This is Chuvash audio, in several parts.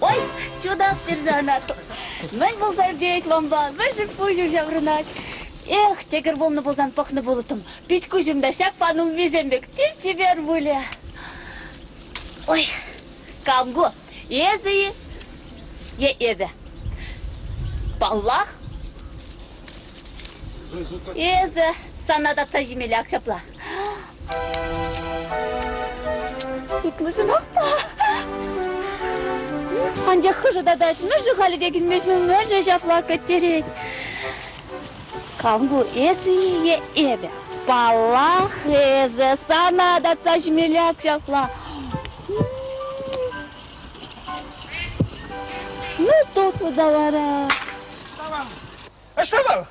Ой, чудак персана. Мӗн пулса иртет манпа? Мӗншӗн пуҫӑм ҫаврӑнать? Эх, тӗкӗр пулнӑ пулсан пӑхнӑ пулӑттӑм. Пит-куҫӑм та ҫак панулмисем пек чип-чипер пулӗ. Ой, кам ку? Эсӗ-и е эпӗ? Паллах, эсӗ сана татса ҫимелле ак ҫапла. Тутлӑ та. Анчах хӑшӗ татать, мӗншӗн халӗ те килмест, ну мӗншӗн ҫапла кӗттерет? Кам ку, эсӗ-и е эпӗ? Паллах, эсӗ, сана татса ҫимелле ак ҫапла. Ну, тутлӑ та вара. Ӑҫта вӑл?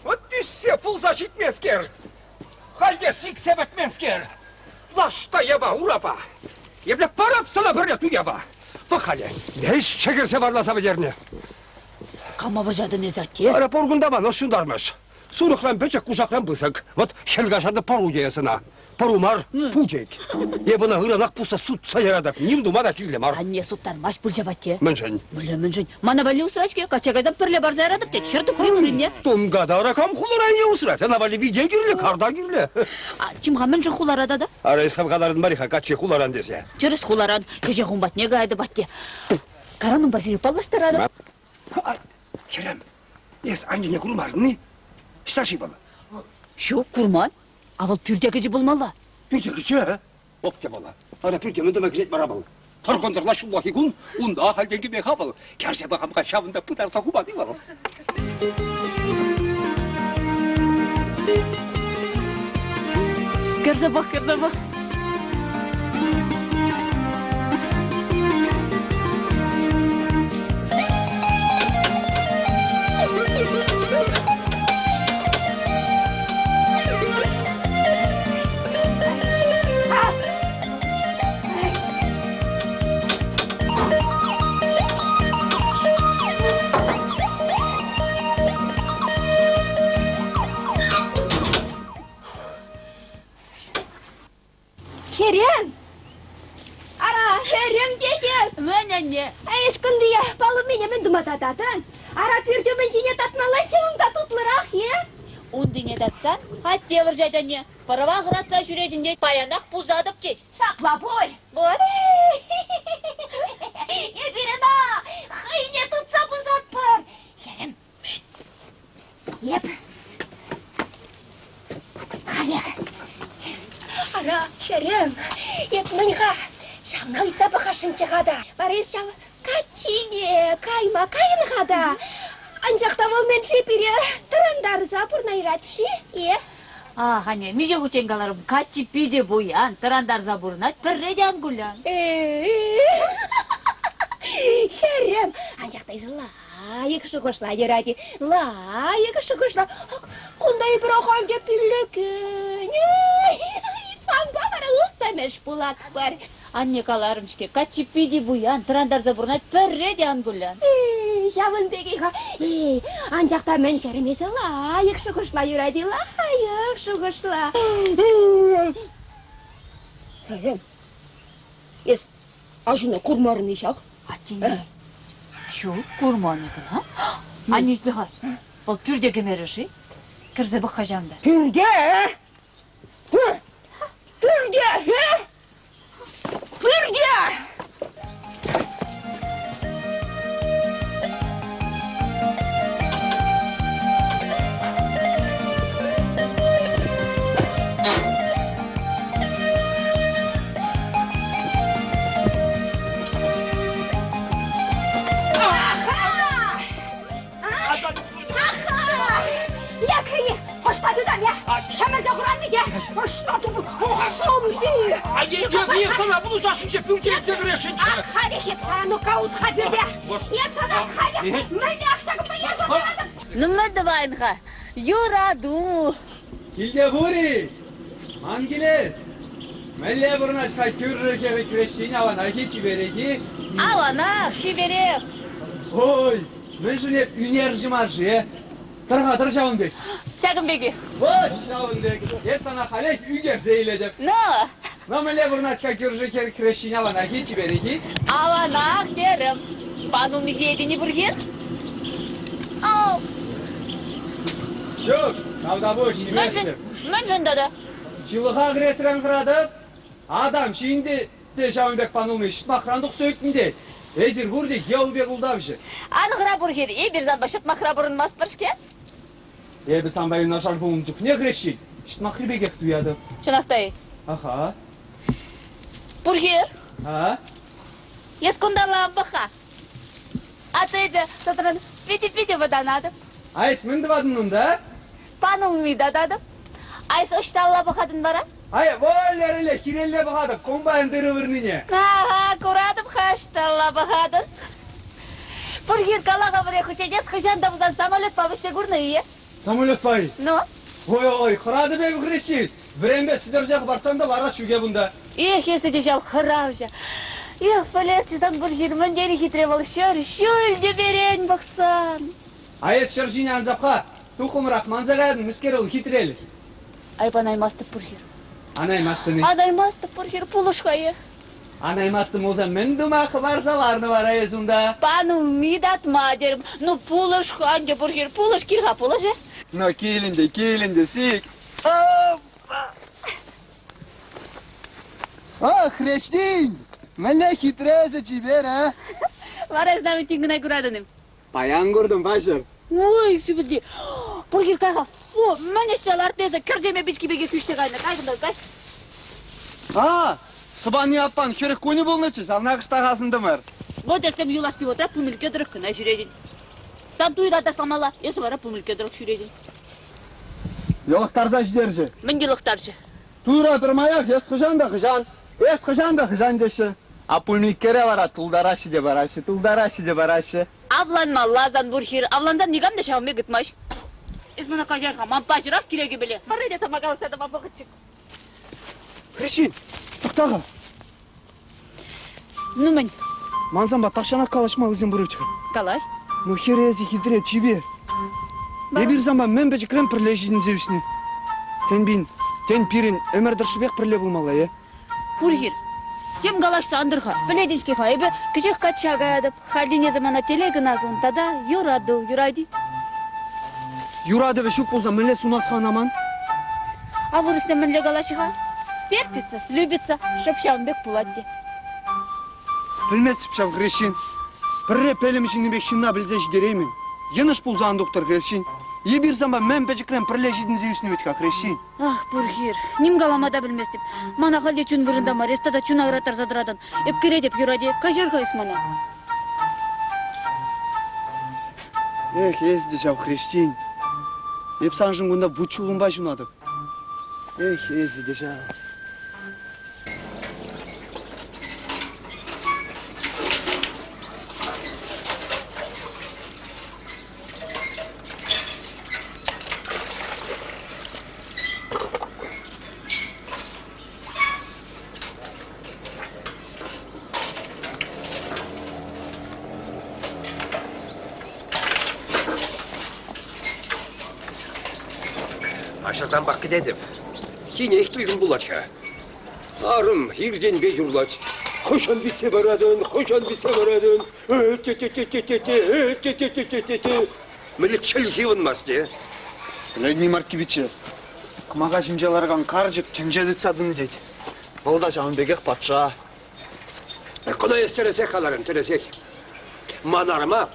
Вот ӳссе пулса ҫитменскер, халь те сиксе пӗтменскер, лаш та япа урапа. Епле парап сана пӗрре туяпа. Пӑх-халӗ, мӗш чӗкӗрсе варласа пӗтернӗ. Кама вӑрҫатӑн эс, атте? Ара, пур кунта ман ӑш ҫунтармӑш. Сурӑхран пӗчӗк, кушакран пысӑк. Вот хӗл каҫарнӑ пӑру теес ӑна. Пӑру мар, путек. Эп ӑна ыранах пусса сутса яратӑп, ним тума та кирлӗ мар. Анне суттармасть пуль ҫав атте. Мӗншӗн? Мӗнле мӗншӗн? Мана валли усрать-ҫке, качча кайсан пӗрле парса яратӑп тет, хӗр тупри вырӑнне. Тунката ара кам хулара ӗне усрать? Ӑна валли вите кирлӗ, карта кирлӗ. А, чим-ха, мӗншӗн хулара тата? Ара, эс хам каларӑн мар-и-ха каччи хуларан тесе. Тӗрӗс хуларан, кӗҫех ун патне каятӑп атте. Каран унпа сире паллаштаратӑп. Хӗрӗм, эс аннене курмарӑн-и? Ӑҫта-ши вӑл? Ҫук, курман. А вӑл пӳрте кӗчӗ пулмалла. Пӳрте кӗчӗ? Оп те вӑл. Ара пӳрте мӗн тума кӗрет вара вӑл? Тӑр-кӑнтӑрла ҫуллахи кун унта ахальтен кӗме-ха вӑл. Кӗрсе пӑхам-ха, ҫавӑнта пытарса хуман-и вӑл? Кӗрсе пӑх, кӗрсе пӑх. Хӗрӗм! Ара, хӗрӗм тетӗп! Мӗн, анне? Эс кунти палӑмине мӗн тума тататӑн? Ара, пӳрт умӗнчине татмаллаччӗ унта тутлӑрах, е? Унтине татсан, атте вӑрҫать анне. Пӑрӑва хӑратса ҫӳретӗн тет, паянах пусатӑп тет. Ҫапла пуль. Пуль. Эпир ӑна хӑйне тытса пусатпӑр. Хӗрӗм, эп халех. Ара, хӗрӗм, эп мӗн-ха, ҫавна ыйтса пӑхасшӑнччӗ-ха та. Вара эс ҫав каччине кайма кайӑн-ха та. Анчах та вӑл мӗншӗн пире тӑрантарса пурӑнайрать-ши, э? Ах, анне, миҫе хутчен каларӑм, каччи питӗ пуян, тӑрантарса пурӑнать, пӗрре те ан кулян. Хӗрӗм, анчах та эсӗ лайӑх шухӑшла, юрать-и, лайӑх шухӑшла. Ак, кунта эпир ахаль те пиллекен. Санпа вара ылтӑмӗш пулатпӑр. Анне каларӑм-ҫке, каччи питӗ пуян, тӑрантарса пурӑнать, пӗрре те ан кулян. Эй, ҫавӑн пекех-ха. Эй, анчах та мӗн хӗрӗм эсӗ лайӑх шухӑшла, юрать-и, лайӑх шухӑшла. Хӗрӗм, эс аҫуна курмарӑн-и ҫак? Аттене? Ҫук, курман эпӗ ӑна. Анне итле-ха, вӑл пӳрте кӗмерӗ-ши? Кӗрсе пӑх-ха ҫавӑнта. Пӳрте? Пӳрте? Пӳрте! Ӑҫта тупӑк? Эп сана пулӑшасшӑнччӗ, пӳрте илсе кӗресшӗнччӗ. Ак халех эп сана ну-ка ут-ха пӳрте. Эп сана халех мӗнле акса ярса паратӑп. Ну мӗн тӑвайӑн-ха? Юрату. Килте пур-и? Ман килес. Мӗнле пурӑнать-ха кӳршӗ хӗрӗ Хреҫҫин аванах-и, чиперех-и? Аванах, чиперех. Ой, мӗншӗн эп ӳнерҫӗ мар-ши, э? Тӑр-ха, тӑр ҫавӑн пек. Ҫакӑн пек-и? Вот ҫавӑн пек. Эп сана халех ӳкерсе илетӗп. Ну? Ну, мӗнле пурӑнать-ха кӳршӗ хӗр Хреҫҫин аванах-и, чиперех-и? Аванах терӗм. Панулми ҫиетӗн-и пурхин? Ау! Ҫук, тавтапуҫ, ҫиместӗп. Мӗншӗн тата? Ҫылӑха кӗресрен хӑратӑп. Адам ҫин те, те ҫавӑн пек панулми ҫӑтмахран тухса ӳкнӗ тет. Эсир пурте йӑл пек ултавҫӑ. Ан хӑра, Пурхир, эпир санпа ҫӑтмахра пурӑнмастпӑр-ҫке. Эпӗ санпа юнашар пулнӑ чухне хресчен ҫӑтмахри пекех туятӑп. Чӑнах та-и? Аха. Пурхир. А? Эс кунталла ан пӑх-ха. А то эпӗ сатран питӗ-питӗ вӑтанатӑп. А эс мӗн тӑватӑн унта? Панулми тататӑп. А эс ӑҫталла пӑхатӑн вара? Ай, вӑл-лерелле, хирелле пӑхатӑп, комбайн тырӑ вырнине. Ага, куратӑп-ха, ӑҫталла пӑхатӑн. Пурхир кала-ха пӗрех хуччен, эс хӑҫан та пулсан самолетпа вӗҫсе курнӑ-и? Самолетпа-и? Ну? Ой-ой, хӑратӑп эпӗ хресчен. Вӗренпе сӗтӗрсе хӑпартсан та ларас ҫук эп унта. Эх, эсӗ те ҫав хӑравҫӑ. Эх, пӗлесчӗ сан Пурхир, мӗн тери хитре вӑл ҫӗр, ҫӳл тӳперен пӑхсан. А эс ҫӗр ҫине ансап-ха, туххӑмрах манса кайрӑн, мӗскер вӑл хитрелӗх? Айпанаймастӑп, Пурхир. Анаймастӑн-и? Анаймастӑп, Пурхир, пулӑш-ха эх. Анаймастӑн пулсан мӗн тума хӑварса ларнӑ вара эс унта? Панулми татма терӗм. Ну, пулӑш-ха ӗнтӗ, Пурхир, пулӑш, кил-ха, пулӑш, э. Ну, кил ӗнтӗ, кил ӗнтӗ, сик. Ах, Хреҫтин! Мӗнле хитре эсӗ чипер, а? Вара эс нами тин кӑна куратӑн-им? Паян куртӑм, паҫӑр. Ой, сӳпӗлти. Пурхир кай-ха, фу, мӗн ӗҫсе лартнӑ эсӗ, кӗрчеме пички пекех хӳшсе кайнӑ. Кай кунта, кай. А, Сӑпани аппан 40 кунӗ пулнӑччӗ, ҫавна кӑштах асӑнтӑмӑр. Вот эсем юлашки вӑхӑтра пумилкке тӑрӑх кӑна ҫӳретӗн. Сан туйра ташламалла, эсӗ вара пумилкке тӑрӑх ҫӳретӗн. Йӑлӑхтарса ҫитерчӗ. Мӗн йӑлӑхтарчӗ? Туйра пӗрмаях эс хӑҫан та хӑҫан, эс хӑҫан та хӑҫан теҫҫӗ. А пумилккере вара тултараҫҫӗ те параҫҫӗ, тултараҫҫӗ те параҫҫӗ. Авланмалла сан пур хир, авлансан никам та ҫавӑн пек ыйтмасть. Эс мана каҫар-ха, ман паҫӑрах киле кӗмелле. Пӗрре те сама калаҫса тӑма вӑхӑт ҫук. Хресчен, тӑхта-ха. Ну мӗн? Ман санпа тахҫанах калаҫмаллисем пур-ха. Калаҫ. Ну хӗр эсӗ хитре, чипер. Эпир санпа мӗн пӗчӗкрен пӗрле ҫитӗнсе ӳснӗ. Тен, пин, тен, пирӗн ӗмӗр тӑршшӗпех пӗрле пулмалла, е? Пур хир. Тем калаҫса ан тӑр-ха. Пӗлетӗн-ҫке-ха, эпӗ кӗҫех качча каятӑп. Хальтен эсӗ мана телей кӑна сун тата юрату, юрать-и? Юратӑвӗ ҫук пулсан мӗнле сунас-ха ӑна ман? А вырӑссем мӗнле калаҫҫӗ-ха? Терпится, слюбится, шӑп ҫавӑн пек пулать те. Пӗлместӗп ҫав хресчен. Пӗрре пӗлӗм ҫынни пек ҫынна пӗлсе ҫитереймӗн. Йӑнӑш пулса ан тухтӑр хресчен. Эпир санпа мӗн пӗчӗкрен пӗрле ҫитӗнсе ӳснӗ вӗт-ха хресчен. Ах, Пурхир, ним калама та пӗлместӗп. Мана халь те чун вырӑнта мар, эс тата чуна ыраттарса тӑратӑн. Эп кӗретӗп, юрать-и? Каҫар-ха эс мана. Эх, эс те ҫав хресчен. Эп саншӑн кунта вут-ҫулӑмпа ҫунатӑп. Эх, эсӗ те ҫав. Ачартанпах кӗтетӗп. Тинех туйрӑм пулать-ха. Арӑм иртенпе юрлать. Хӑҫан витсе паратӑн, хӑҫан витсе паратӑн? Те-те-те-те-те-те, те-те-те-те-те. Мӗнле чӗлхи ывӑнмасть те? Леонид Маркевиче, кӑмака ҫинче ларакан карчӑк тӗнче тытса тӑнӑ тет. Вӑл та ҫавӑн пекех патша. Кӑна эс тӗрӗсех каларӑн, тӗрӗсех. Ман арӑма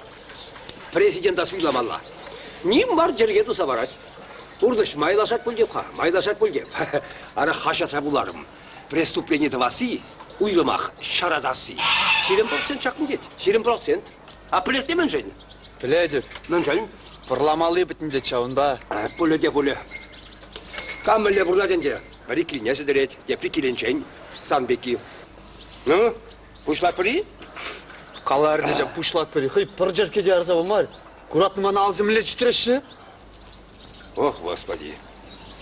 президента суйламалла. Ним мар йӗрке туса парать. Пурнӑҫ майлашать пуль теп-ха, майлашать пуль теп. Ара хаҫатра вуларӑм. Преступлени тӑвасси, уйрӑмах ҫаратасси, 20% чакнӑ тет, 20%. А пӗлет мӗншӗн? Пӗлетӗп. Мӗншӗн? Вӑрламалли пӗтнӗ тет ҫавӑнпа. Пулӗ те пулӗ. Кам мӗнле пурӑнать ӗнтӗ? Пӗри килне сӗтӗрет, тепри килӗнчен. Сан пекки. Ну, пуҫлатпӑр-и? Каларӗ тесе пуҫлатпӑр-и? Хӑй пӗр черкке те ярса памарӗ. Куратнӑ мана алсемле чӗтреҫҫӗ. Ох, господи.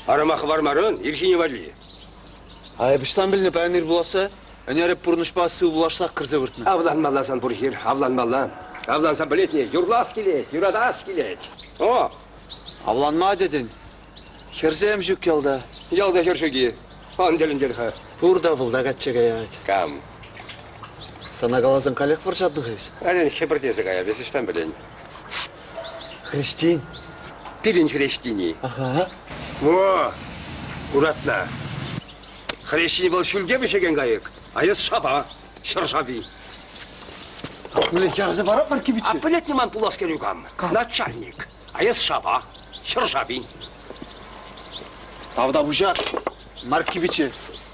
Арӑма хӑвармарӑн ирхине валли. Ай, ӑҫтан пӗлнӗ паян ир пуласса? Ӗнер эп пурнӑҫпа сывпуллашсах кӗрсе выртнӑ. Авланмалла сан пур хир, авланмалла. Авлансан пӗлетне, юрлас килет, юратас килет. О! Авланма тетӗн. Хӗрсем ҫук ялта. Ялта хӗр ҫук-и? Ан тӗлӗнтер-ха. Пур та вӑл та качча каять. Кам? Сана каласан каллех вӑрҫатӑн-ха эс. Ӗнен хӗпӗртесе кая, эс ӑҫтан пӗлен? Хрестин. Пирӗн хрестини. Аха. О, куратна. Хресчен вӑл ҫӳлте вӗҫекен кайӑк, а эс шапа, ҫӗр шапи. Мӗнле ярса парап Маркевиче? А пӗлетне ман пулас кӗрӳ кам? Начальник. А эс шапа, ҫӗр шапи. Тавтапуҫах, Маркевиче.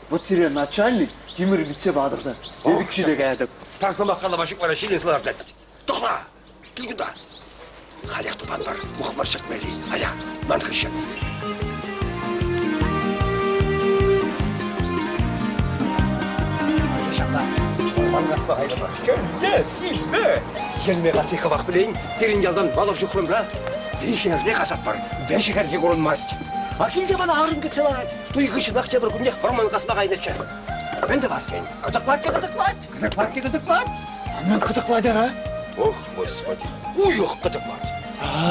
Вот сире начальник тимӗр витсе патӑр та. Эпӗ киле каятӑп. Пӗр сӑмах калама ҫук вара ҫилес лартать. Тӑхла! Кил кунта! Халех тупатпӑр, мухмӑр чӗртмелли. Ая, ман хыҫҫӑн. Ҫапла, вӑрман касма кайрӑмӑр. Хӗлле, сивве! Йӗлме касси хӑвах пӗлен, пирӗн ялтан балӑк ҫухрӑмра виҫӗ эрне касатпӑр, виҫӗ хӗрхи курӑнмасть. А килте мана арӑм кӗтсе ларать. Туй хыҫҫӑнах тепӗр куннех вӑрман касма кайнӑччӗ. Мӗн тӑвас тен? Кӑтӑклать те кӑтӑклать, кӑтӑклать те кӑтӑклать. Мӗн кӑтӑклать ара? Ох, господи, уйӑх кӑтӑклать.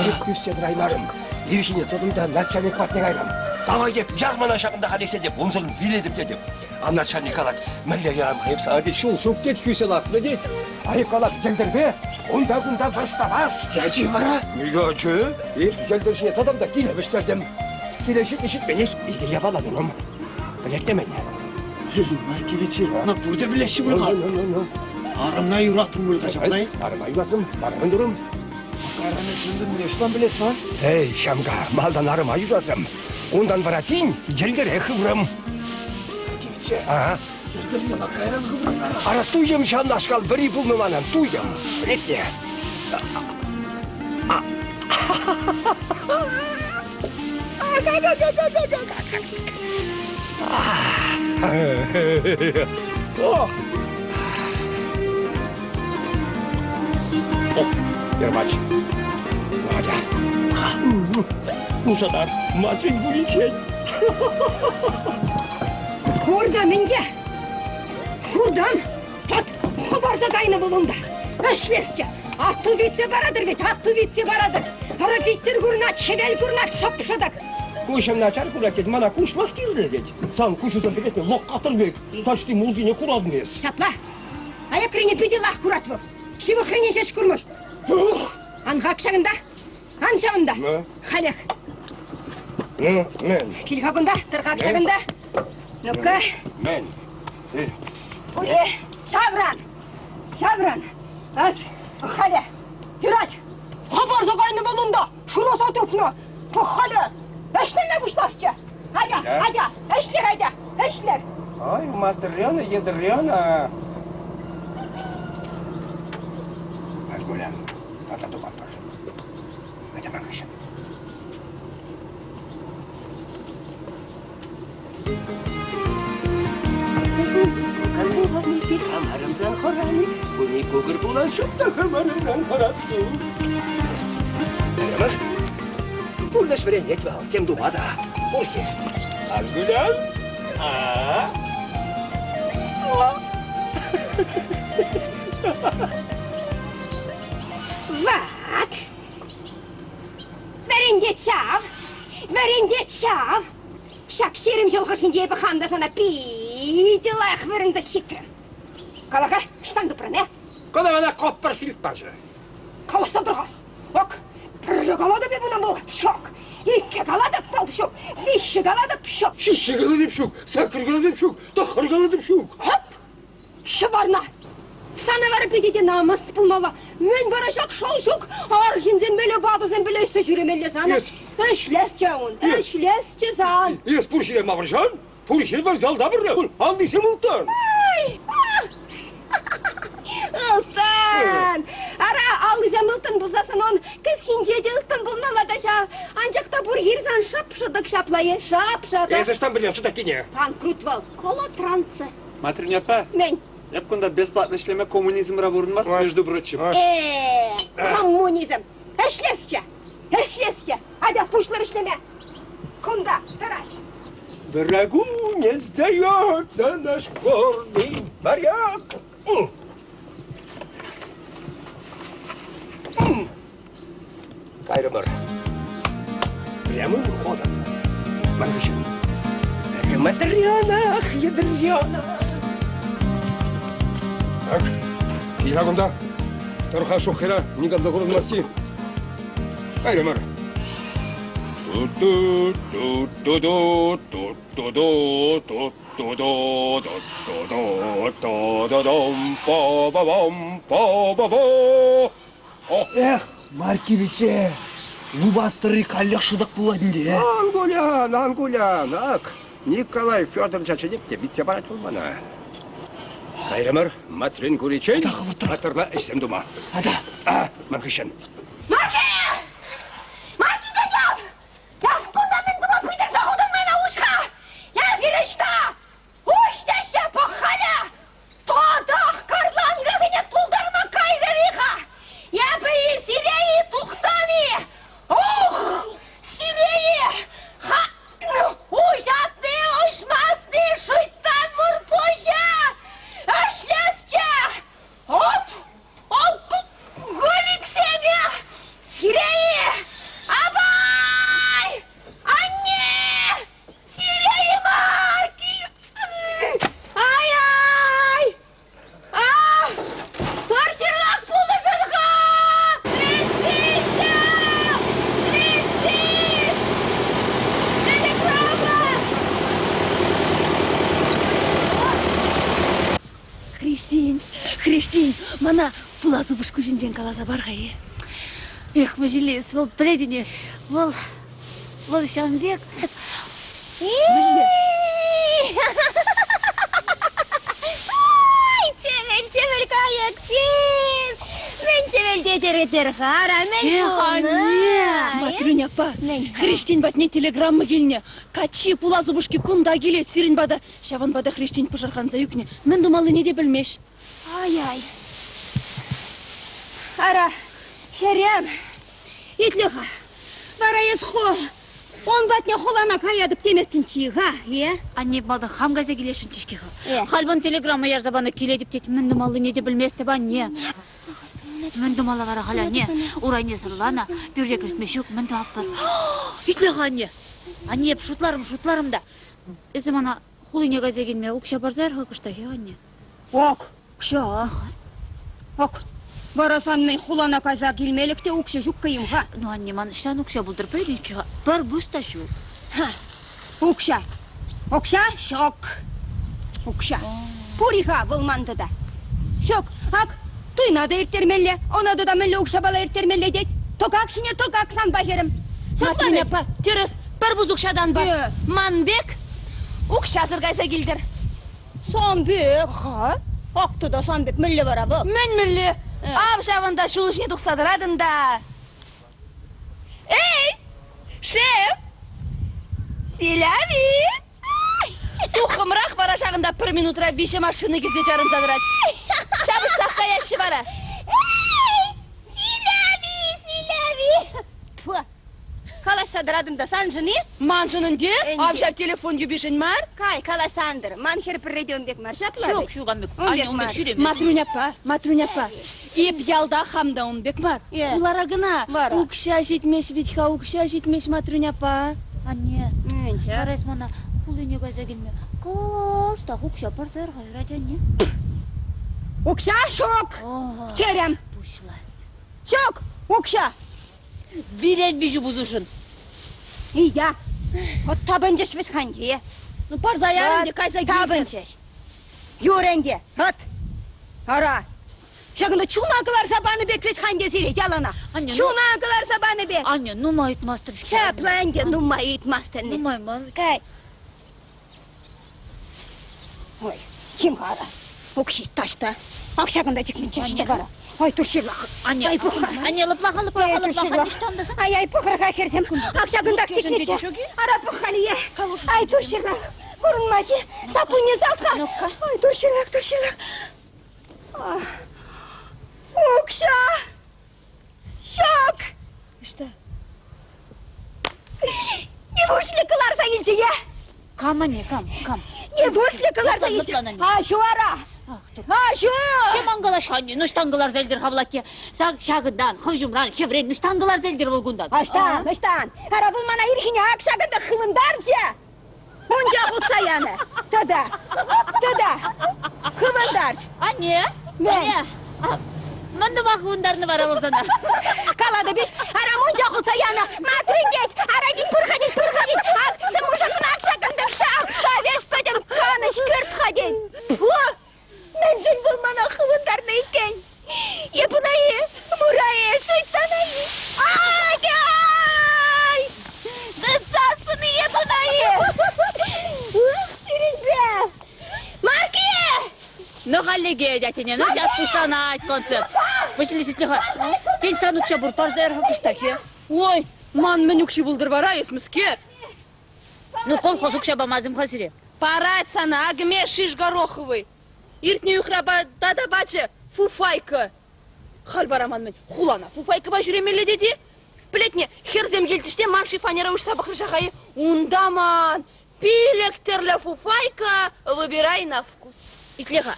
Эп ӳссе тӑраймарӑм. Ирхине тӑтӑм та начальник патне кайрӑм. Давай теп, яр мана ҫакӑнта халех тетӗп, унсӑрӑн вилетӗп тетӗп. А начальник калать, мӗнле ярам-ха эп сана тет, ҫул ҫук тет, хӳсе лартнӑ тет. А эп калап, йӗлтӗрпе, унта-кунта вӑш-та-ваш. Ячӗ вара? Ячӗ. Эп йӗлтӗр ҫине тӑтӑм та киле вӗҫтертӗм. Киле ҫитнӗ-ҫитменех икӗ япала турӑм. Пӗлеттӗмӗн. Маркевиче, ӑна пурте пӗлеҫҫӗ пуль-ха. Арӑмна юратрӑм пуль-ха ҫапла-и? Арӑма юратрӑм, арӑмӑн турӑм. Арӑмӗ чӑн-чӑн ӑҫтан пӗлет ма? Эй, ҫамка, малтан арӑма юсасам. Унтан вара тин йӗлтӗре хыврӑм. Маркевиче, Ага. йӗлтӗрне ма кайран хыврӑн вара? Ара туйӑм ҫавнашкал вӗри пулнӑ манӑн, туйӑм. Пӗлетне. О! О, Ермач. Вадя. Ушатар, мачын куличен. Куртӑм ӗнтӗ. Куртӑм. Пат хӑпарса кайнӑ вӑл унта. Ӗҫлесчӗ. Атту витсе паратӑр вӗт, атту витсе паратӑр. Ара виттӗр курӑнать, хӗвел курӑнать, шӑп-шӑтӑк. Куҫӑм начар курать тет, мана куҫлӑх кирлӗ тет. Сан куҫусем пӗтетне лӑккатӑн пек, таҫти мултине куратӑн эс. Ҫапла. Аякрине питӗ лах курать вӑл. Ҫывӑхрине ҫеҫ курмӑш. Ух! Ан хак ҫакӑнта. Ан ҫавӑнта. Ну? Халех. Ну, мӗн? Кил-ха кунта, тӑр-ха ҫакӑнта. Ну-ка. Мӗн? Уре, ҫавран! Ҫавран! Ас, халӗ! Юрать! Хӑпарса кайнӑ вӑл унта, шыраса тупнӑ. Пӑх халӗ! Ӗҫлеме пуҫласчӗ! Атя, атя, ӗҫлер, атя, ӗҫлер! Ай, Матрена, Едрена! Альгуля, тата тухатпӑр. Атя ман хыҫҫӑн. Хамарӑмран хӑрани, куни кукӑр пулас ҫук та хамарӑмран хӑратни. Ӗмӗр пурнӑҫ вӗрентет вӑл, тем тума та. Пур-хи. Ан кулян. А? Ват! Вӗрентет ҫав! Вӗрентет ҫав! Ҫак 20 ҫул хушшинче эпӗ хам та сана питӗ лайӑх вырӑнса ҫитрӗм. Кала-ха, ӑҫтан тупрӑн, э? Кӑна мана Копперфильд пачӗ. Каласа тӑр-ха. Ок, пӗрре калатӑп эп ӑна вӑл, ҫук. Иккӗ калатӑп вӑл, ҫук. Виҫҫӗ калатӑп, ҫук. Ҫиччӗ калатӑп, ҫук. Саккӑр калатӑп, ҫук. Тӑххӑр калатӑп, ҫук. Хоп! Ҫӑварна! Сана вара питӗ те намӑс пулмалла. Мӗн вара ҫак шӑл ҫук? Арҫынсемпеле ватӑсемпеле ӗҫсе ҫӳремелле сан. Ӗҫлесчӗ ун, ӗҫлесчӗ сан. Эс пур ҫӗре мавӑрҫан, пур ҫӗр вокзалта пӗрле, аллисем ылтӑн. Ай! Ылтӑн! Ара, аллисем ылтӑн. ылтӑн пулсассӑн он кӗсйинче те ылтӑн пулмалла та ҫав. Анчах та пур хир сан шӑп-шӑтӑк ҫапла е шап-шатӑк. Эсӗ ӑҫтан пӗлен шӑтаккине? Панкрут вӑл, колотранцы. Матрюня аппа, Мӗн? эп кунта бесплатно ӗҫлеме коммунизмра пурӑнмасть, между прочим. Э, коммунизм! Ӗҫлесчӗ! Ӗҫлесчӗ! Атя, пуҫлӑр ӗҫлеме! Кунта тӑраҫ! Врагу не сдается наш гордый моряк. Кайрӑмӑр. Прямым ходом. Ман хыҫҫӑн. Матрена, ядрена. Так, кил-ха кунта. Тӑр-ха шуххера, никам та курӑнмасси. Кайрӑмӑр. Ту-ту-ту-ту-ту, ту-ту-ту, ту-ту-ту, ту-ту-ту, ту-ту-тум, по-ба-бом, по-ба-бо. Эх, Маркевиче, лупас тӑрри каллех шӑтӑк пулать ӗнтӗ, э? Ан кулян, ан кулян, ак, Николай Федоровича чӗнеп те витсе парать вӑл мана. Кайрӑмӑр, Матрен куриччен паттӑрла ӗҫсем тума. Ата. А, ман хыҫҫӑн. Марки! Марки тетям! Эс кунта мӗн тума пытарса хутӑн мана уҫха? Эсир ӑҫта? Уҫ теҫҫӗ, пӑх-халӗ! Татах карланкӑсене тултарма кайрӑр-и-ха? Эпӗ-и сире-и тухсан-и? Ух, сире-и? Ха, уҫатни, уҫмасни, шуйттан мур пуҫӗ! Ӗҫлесчӗ! От, алкоголиксене! Сире-и? Абай! Анне! Сире-и мар! Ай-ай! А! Пӗр ҫырлах пулӑшӑр-ха! Креститься! Крестить! Телеграмма! Хрестин, Хрестин, мана пулас упӑшку ҫинчен каласа пар-ха, е. Эх, Василис, вӑл пӗлетӗн-и, вӑл, вӑл ҫавӑн пек. Мӗнле? Ай, чӗвӗл, чӗвӗл кайӑксем! Мӗн чӗвӗлтетӗр-ха, ара, мӗн Эх, пулнӑ? анне! Матрюнь аппа, Хрестин патне телеграмма килнӗ. Каччи пулас упӑшки кунта килет сирӗн пата. Ҫавӑнпа та хресчен пӑшӑрханса ӳкнӗ, мӗн тумаллине те пӗлмест. Ай-ай. Ара, хӗрӗм, итле-ха. Вара эс ху ун патне хулана каятӑп теместӗнччӗ-ха, е? Анне малтан хам кайса килесшӗнччӗ-ҫке-ха. Халь вӑн телеграмма ярса панӑ килетӗп тет, мӗн тумаллине те пӗлместӗп, анне. Мӗн тумалла вара халь, анне? Урайне сӑрланӑ, пӳрте кӗртме ҫук, мӗн тӑватпӑр? Итле-ха, анне. Анне, эп шутларӑм, шутларӑм та. Эсӗ мана хулине кайса килме укҫа парса яр-ха кӑштах, анне. Ок, укҫа. Ок, вара сан мӗн хулана кайса килмелӗх те укҫа ҫуккӑ-им-ха? Ну, анне, ман ӑҫтан укҫа пултӑр, пӗлетӗн-ҫке-ха, пӗр пус та ҫук. Ха, укҫа. Укҫа ҫук. Укҫа. Пур-и-ха вӑл ман тата? Ҫук, ак, туйна та ирттермелле, ӑна тата мӗнле укҫапала ирттермелле тет? Тӑкак ҫине тӑкак санпа, хӗрӗм. Матрин аппа, тӗрӗс, пӗр пус укҫатан пар. Ман пек укҫасӑр кайса килтӗр. Сан пек? Ак тата сан пек мӗнле вара вӑл? Мӗн мӗнле? Ав ҫавӑнта ҫул ҫине тухса тӑратӑн та. Эй, шеф! Селяви! Туххӑмрах вара ҫакӑнта пӗр минутра виҫӗ машина килсе чарӑнса тӑрать. Ҫапӑҫсах каяҫҫӗ вара. Эй, Селяви, Селяви! Тьфу! Калаҫса тӑратӑн та саншӑн-и? Маншӑн ӗнтӗ. Ав ҫав телефон юпишӗн мар. Кай, калаҫса ан тӑр. Ман хӗр пӗрре те ун пек мар ҫапла Ҫук, вӗт? ҫук, ан пек. Ун Аня, пек ун пек мар. ҫӳреме. Матрюнь аппа, Матрюнь аппа. Эп ялта хам та ун пек мар. Е. Хулара кӑна. Вара. Укҫа ҫитмест вӗт-ха, укҫа ҫитмест, Матрюнь аппа. Анне, Мӗн ҫав? вара эс мана хулине кайса килме кӑштах укҫа парса яр-ха, юрать, анне? Укҫа ҫук, терӗм. Пуҫла. Ҫук, укҫа. Вилен виҫӗ пусӑшӑн. Ия, вот тапӑнчӗҫ вӗт ханье. Ну, парса яр ӗнтӗ, кайса кил. Тапӑнчӗҫ. Юр ӗнтӗ, вот. Ара, ҫакӑнта чуна кӑларса панӑ пек вӗт ханьте сире яланах. Анне, ну- Чуна кӑларса панӑ пек. Анне, нумай ыйтмастӑп. Ҫапла ӗнтӗ, нумай ыйтмастӑн. Нумай мар. Кай. Ой, чим-ха, ара. Укҫи таҫта. Ак ҫакӑнта чикмен чаҫта вара. Ай, турҫырлах. Анне, Ай, пӑх-ха. анне, лӑплаха, лӑплаха, Ай, лӑплаха, турҫырлах. ниҫтан та Ай, ай, пӑхӑр-ха, хӗрсем. Ак ҫакӑнтах чикнӗччӗ. Ара, пӑх-халие. Ай, турҫырлах. Курӑнмасть-и? Саппунне салт-ха. Ну-ка. Ай, турҫырлах, турҫырлах. Укҫа! Ҫук! Ӑҫта? Нивушлӗ кӑларса илчӗ, е? Кам, анне, кам, кам? Нивушлӗ кӑларса илчӗ? Лӑплан, анне. Аҫу ара! Ах, тур. Аҫу! Чем ан калаҫ-ха, анне, ӑҫтан кӑларса илтӗр-ха вӑл атте? Ҫакӑнтан, хӑв ҫумран, хӗврен, ӑҫтан кӑларса илтӗр вӑл кунтан? Ӑҫтан, ӑҫтан? Ара, вӑл мана ирхине ак ҫакӑнта хывӑнтарчӗ! Мунча хутса янӑ. Тата, тата, хывӑнтарч. Анне, анне, мӗн тума хывӑнтарнӑ вара вӑл сана? Калатӑп ӗҫ, ара мунча хутса янӑ. Матрин тет, ара тет, пыр-ха тет, пыр-ха тет. Ак, шӑмушӑкна ҫакӑнтах ҫапса веҫ пӗтӗм канӑҫ кӗрт-ха тет. Фу! Мӗншӗн вӑл мана хывӑнтарнӑ иккен? Эп ӑна-и, мура-и, шуйттана-и? Ай! Тытсассӑн-и эп ӑна-и? Ух, сирӗнпе! Марки! Ну, халлӗхе, дядя, ну, сейчас пуҫланать концерт. Василий Ситлиха, тен, сан укҫа пур, парса яр-ха кӑштах-и? Ой, ман мӗн укҫи пултӑр вара, эс мӗскер? Ну, колхоз укҫа памазым-ха сире. Парать сана, агме шиш гороховый. Иртнӗ уйӑхра тата пачӗ фуфайка. Халь вара ман мӗн, хулана фуфайкӑпа ҫӳремелле тет-и? Пӗлетне, хӗрсем килчӗҫ те ман шифоньера уҫса пӑхрӗҫ-ха Унта ман пилӗк тӗрлӗ фуфайка, выбирай на вкус. Итле-ха,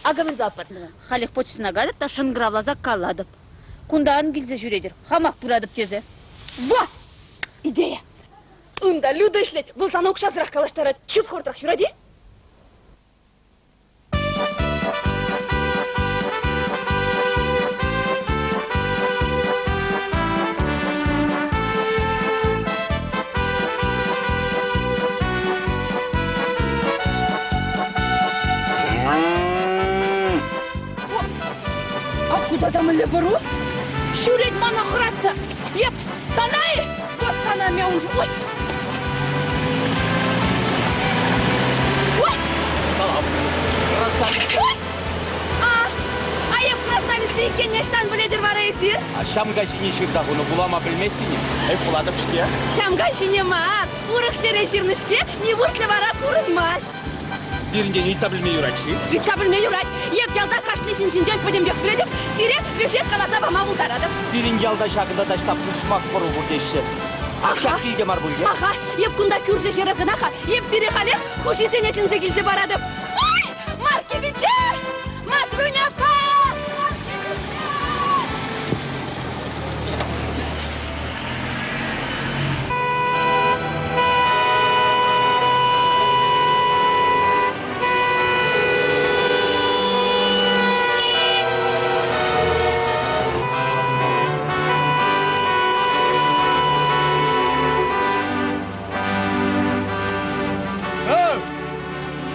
акӑ мӗн тӑватпӑр. Халех почтӑна катӑп та шӑнкӑравласа калатӑп. Кунта ан килсе ҫӳретӗр, хамах пыратӑп тесе. Во! Идея! Унта Люда ӗҫлет, вӑл сана укҫасӑрах калаҫтарать. Чуп хӑвӑртрах юрать-и? А куда там мӗнле пӑру? Ҫӳрет мана хӑратса. Еп, сана-и? Вот сана мяунжу. Ой! Ой! Салам. Красавица. Ой! А, а еп красавица иккенне ӑҫтан пӗлетӗр вара эсир? А ҫамка ҫине ҫырса хунӑ вулама пӗлместӗн-и? Эй, вулатӑп-ҫке. Ҫамка ҫине мар, урӑх ҫӗре ҫырнӑ-ҫке, нивушлӗ вара курӑнмасть. Сирӗнтен ыйтса пӗлме юрать-ши? Ыйтса пӗлме юрать. Эп ялта кашни ҫын ҫинчен пӗтӗмпех пӗлетӗп, сире веҫех каласа пама пултаратӑп. Сирӗн ялта ҫакӑнта таҫта пушмак пӑру пур теҫҫӗ. Ак ҫак килте мар пуль те? Аха, эп кунта кӳршӗ хӗрӗ кӑна-ха. Эп сире халех хуҫисене чӗнсе килсе паратӑп. Ой, Маркевиче! Матрюня аппа!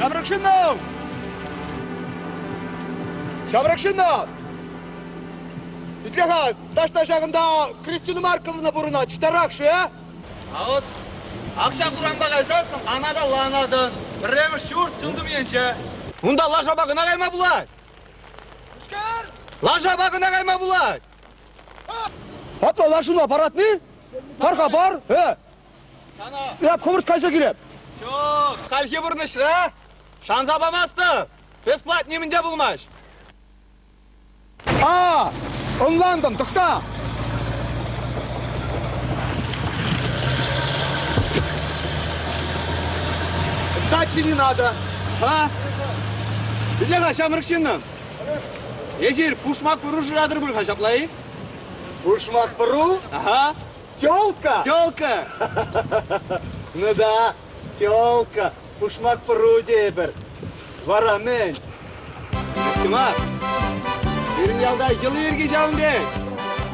Ҫамрӑк ҫыннӑм! Ҫамрӑк ҫыннӑм! Итле-ха, таҫта ҫакӑнта Кристина Марковна пурӑнать, ӑҫтарах-ши, а? А вот ак ҫак урампа кайсассӑн анаталла анатӑн. Пӗрремӗш ҫурт сылтӑм енче. Унта лашапа кӑна кайма пулать. Лашапа кӑна кайма пулать. Апла лашуна паратни? Пар-ха, пар. Э. Эп хӑвӑрт кайса килеп. Ҫук, хальхи пурнӑҫра шанса памастӑп. Бесплат нимӗн те пулмасть. А, ӑнлантӑм, тӑхта. Сдачи не надо. А? Итле-ха, ҫамрӑк ҫыннӑм. Эсир пушмак пӑру шыратӑр пуль-ха ҫапла-и? Пушмак пӑру? Ага. Телка? Телка. Ну да, телка. Пушмак пӑру тейӗпӗр. Вара мӗн? Тимар, пирӗн ялта йӑли-йӗрки ҫавӑн пек.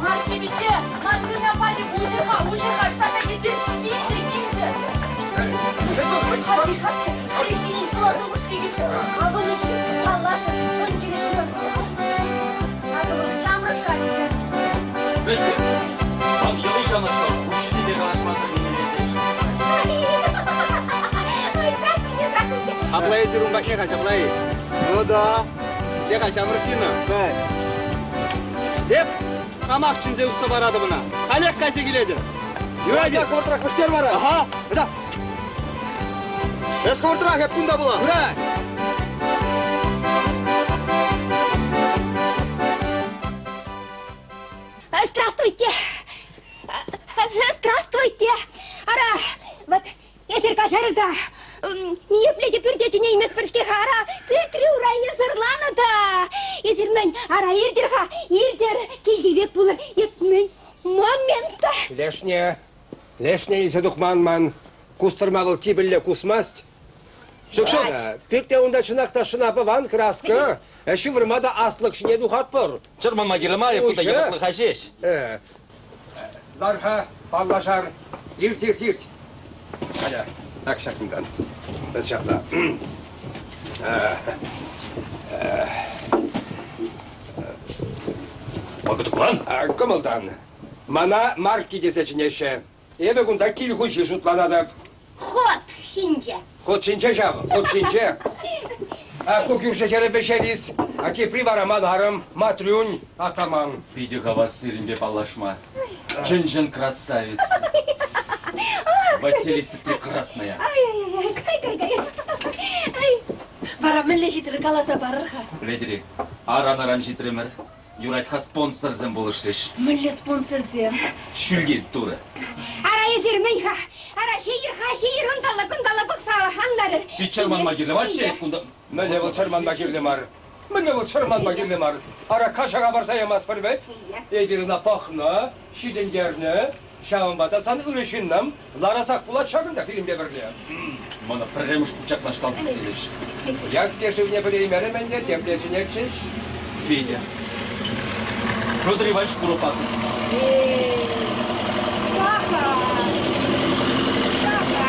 Маркевиче, Матрюня патӗ уҫӑ-ха, уҫӑ-ха, ӑҫта килсе килчӗ, килчӗ. Хальхи хресченӗн пулас упӑшки килчӗ. Авӑн иккен, паллашӑр, ун киле Акӑ вӑл ҫамрӑк каччӑ. Пӗлтӗм. Вӑл йӑли ҫавнашкал хуҫисемпе калаҫмасӑр нимене Здравствуйте, здравствуйте. Апла эсир ун патне-ха ҫапла-и? Ну да. Те-ха ҫамрӑк ҫыннӑм. Мӗн? Эп хамах чӗнсе усса паратӑп ӑна. Халех кайса килетӗп. Юрать. Хӑвӑртрах вӗҫтер вара. Аха, да. Эс хӑвӑртрах, эп кунта пулам. Юрать. Здравствуйте! Здравствуйте! Ара, вот эсир каҫарӑр та, ниепле те пӳрте чӗнейместпӗр-ҫке-ха, ара, пӳртри урайне сӑрланӑ та. Эсир мӗн, ара, иртӗр-ха, иртӗр, килти пек пулӑр, эп мӗн, момента! Лешне, лешне илсе тухман ман. Кустӑрма вӑл типӗлле кусмасть. Ҫук, ҫук, пӳрте унта чӑнах та шӑна-пӑван краска. Ҫывӑрма та аслӑк ҫине тухатпӑр. Чӑрманма кирлӗ мар, кунта йӑпӑклӑха ҫеҫ. Лар-ха, паллашар. Ирт, ирт, ирт. Аля, так ҫакӑнтан. Ҫапла. Пакӑтӑклан? Кӑмӑлтан. Мана Марки тесе чӗнеҫҫӗ. Эпӗ кунта кил хуҫи шутланатӑп. Хут ҫинче. Хут ҫинче ҫав, хут ҫинче. А ку кӳршӗ хӗрӗ Вӗҫелис, а тепри вара ман арӑм Матрюнь атаман. Питӗ хавас сирӗнпе паллашма. Чӑн-чӑн красавица. Василиса прекрасная. Ай-яй-яй, кай-кай-кай. Ай. Вара мӗнле ҫитрӗр каласа парӑр-ха. Пӗлетӗр-и, аран-аран ҫитрӗмӗр. Юрать-ха спонсорсем пулӑшрӗҫ. Мӗнле спонсорсем? Ҫӳлти турӑ. Ара эсир мӗн-ха? Ара ҫийӗр-ха, ҫийӗр унталла-кунталла пӑхса ан ларӑр. Пит чӑрманма кирлӗ мар-ши кунта? Мӗнле вӑл чӑрманма кирлӗ мар? Мӗнле вӑл чӑрманма кирлӗ мар? Ара кашака парса ямастпӑр вӗт. Эпир ӑна пӑхнӑ, ҫитӗнтернӗ. Ҫавӑнпа та сан ырӑ ҫыннӑм ларасах пулать ҫакӑнта пирӗнпе пӗрле. Мана пӗрремӗш кучакнашкал кӗтсе илӗҫ. Ятне шывне пӗлеймерӗм ӗнтӗ, темле чӗнетчӗҫ. Федя. Федор Иванович Куропатов. Паха! Паха!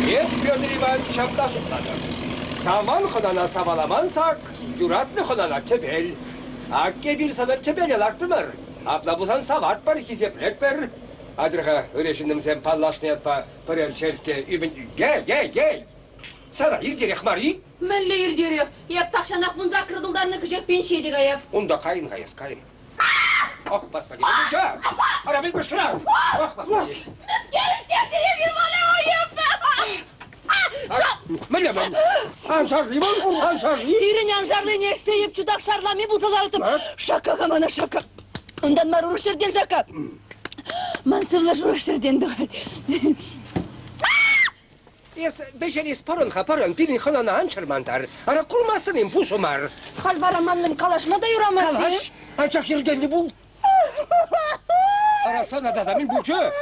Эп, Петр Иванович, ҫапла шутлатӑп. Саман хӑнана саваламан сак, юратнӑ хӑнана тӗпел. Ак эпир сана тӗпеле лартрӑмӑр. Апла пулсан саватпӑр, хисеплетпӗр. Атьӑр-ха, ырӑ ҫыннӑмсем паллашнӑ ятпа пӗрер черкке ӳпӗн... Ей, ей, ей! Сана иртерех мар-и? Мӗнле иртерех? Эп тахҫанах вунсаккӑр тултарнӑ кӗҫех пенсие те каяп. Унта кайӑн-ха эс, кайӑн. Ох, басма килет. Ара, мӗн кӑшкӑран? Ох, басма килет. Мӗскер ӗҫтерчӗ эпир мана Мӗнле ман? Ан шарли вӑл, ан шарли. Сирӗн аншарлине ӗҫсе эп чутах шарлами пулса лартӑм. Шакка-ха мана, шакка. Унтан мар урӑх ҫӗртен шакка. Ман сывлӑш урӑх ҫӗртен тухать. Эс вӗҫерес пӑрӑн-ха, пӑрӑн, пирӗн хӑнана ан чӑрмантар. Ара курмастӑн-им, пушӑ мар. Халь вара манӑн калаҫма та юрамасть-и? Калаҫ, анчах йӗркеллӗ пул. Ара сана тата мӗн пулчӗ?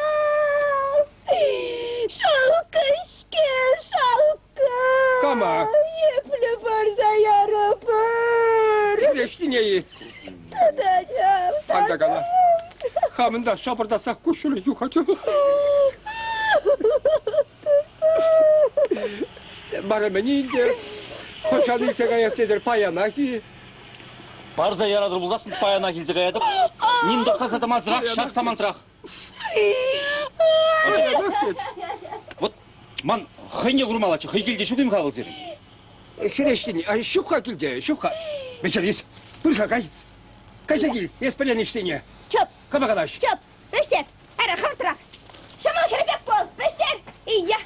Шалкӑ-ҫке, шалкӑ. Кама? Епле парса ярӑпӑр. Хӗреҫтине-и? Тата ҫав. Ан та кала. Хамӑн та шапӑртатсах куҫҫуль юхать. Вара мӗн ӗнтӗ? Хӑҫан илсе каяс тетӗр паянах-и? Парса яратӑр пулсассӑн паянах илсе каятӑп. Ним тӑхтаса тӑмасӑрах ҫак самантрах. Вот ман хӑйне курмаллаччӗ, хӑй килте ҫук-им-ха вӑл сирӗн? Хӗреҫтен, ҫук-ха килте, ҫук-ха. Вӗҫерис, пыр-ха кай. Кайса кил, эс пӗлен ӗҫтине. Чӑп. Кама калаҫ? Чӑп, вӗҫтер. Ара, хӑвӑртрах. Ҫӑмӑл хӗр пек пул, вӗҫтер. Ия,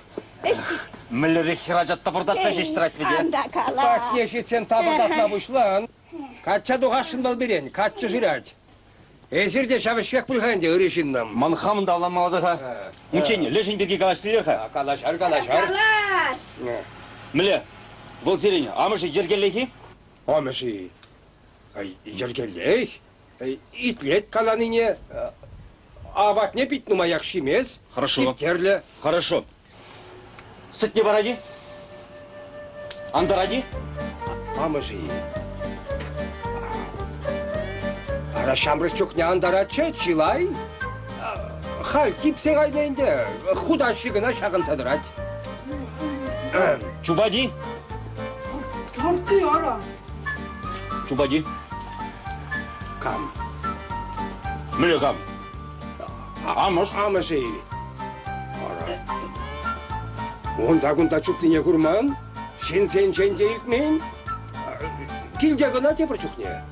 вӗҫтер. Мӗнлерех хӗрача тӑпӑртатса ҫеҫ тӑрать вӗт, э? Анда кала. Патне ҫитсен тапӑртатма пуҫлан. Качча тухасшӑн вӑл пирӗн, каччӑ шырать. Эсир те ҫав ӗҫрех пуль-ха ӗнтӗ, ырӑ ҫыннӑм. Ман хамӑн та авланмалла-ха. Унччен лешӗн пирки калаҫсилер-ха. Калаҫар, калаҫар. Калаҫ. Мӗнле, вӑл сирӗн амӑшӗ йӗркеллех-и? Амӑшӗ йӗркеллех. Итлет каланине. Апатне пит нумаях ҫимест. Хорошо. Типтерлӗ. Хорошо. Сӗтне парать-и? Антарать-и? Амӑшӗ-и? Ара ҫамрӑк чухне антаратчӗ чылай. Халь типсе кайнӑ ӗнтӗ. Хутаҫҫи кӑна ҫакӑнса тӑрать. Чупать-и? Туртти ара. Чупать-и? Кам? Мӗнле кам? Амӑш. Амӑшӗ-и? Ара. Унта-кунта чупнине курман, ҫынсенчен те илтмен. Килте кӑна тепӗр чухне.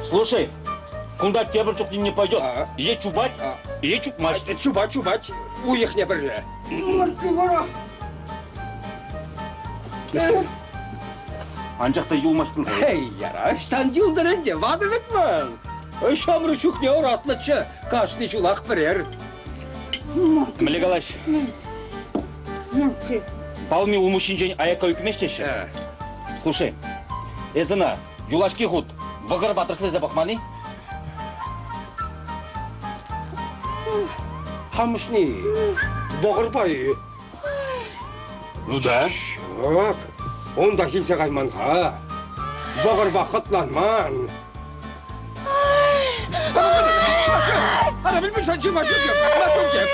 Слушай, кунта тепӗр чухне не пойдет. Е чупать, е чупмасть. Чупать, чупать. Уйӑхне пӗрре. Марки вара. Анчах та юлмасть пуль. Эй, яра, ӑҫтан юлтӑр ӗнтӗ, ватӑ вӗт вӑл. Ҫамрӑк чухне ӑратлӑччӗ, кашни ҫулах пӗрер. Мӗнле калаҫ? Палми улмуҫҫинчен аякка ӳкмест теҫҫӗ. Слушай, эс ӑна юлашки хут вӑкӑрпа тӗрӗслесе пӑхман-и? Хамӑшни вӑкӑрпа-и? Ну да. Ҫук, унта килсе кайман-ха. Вӑкӑрпа хӑтланман. Ара, мӗн пулсан чума чугеп, ма чугеп.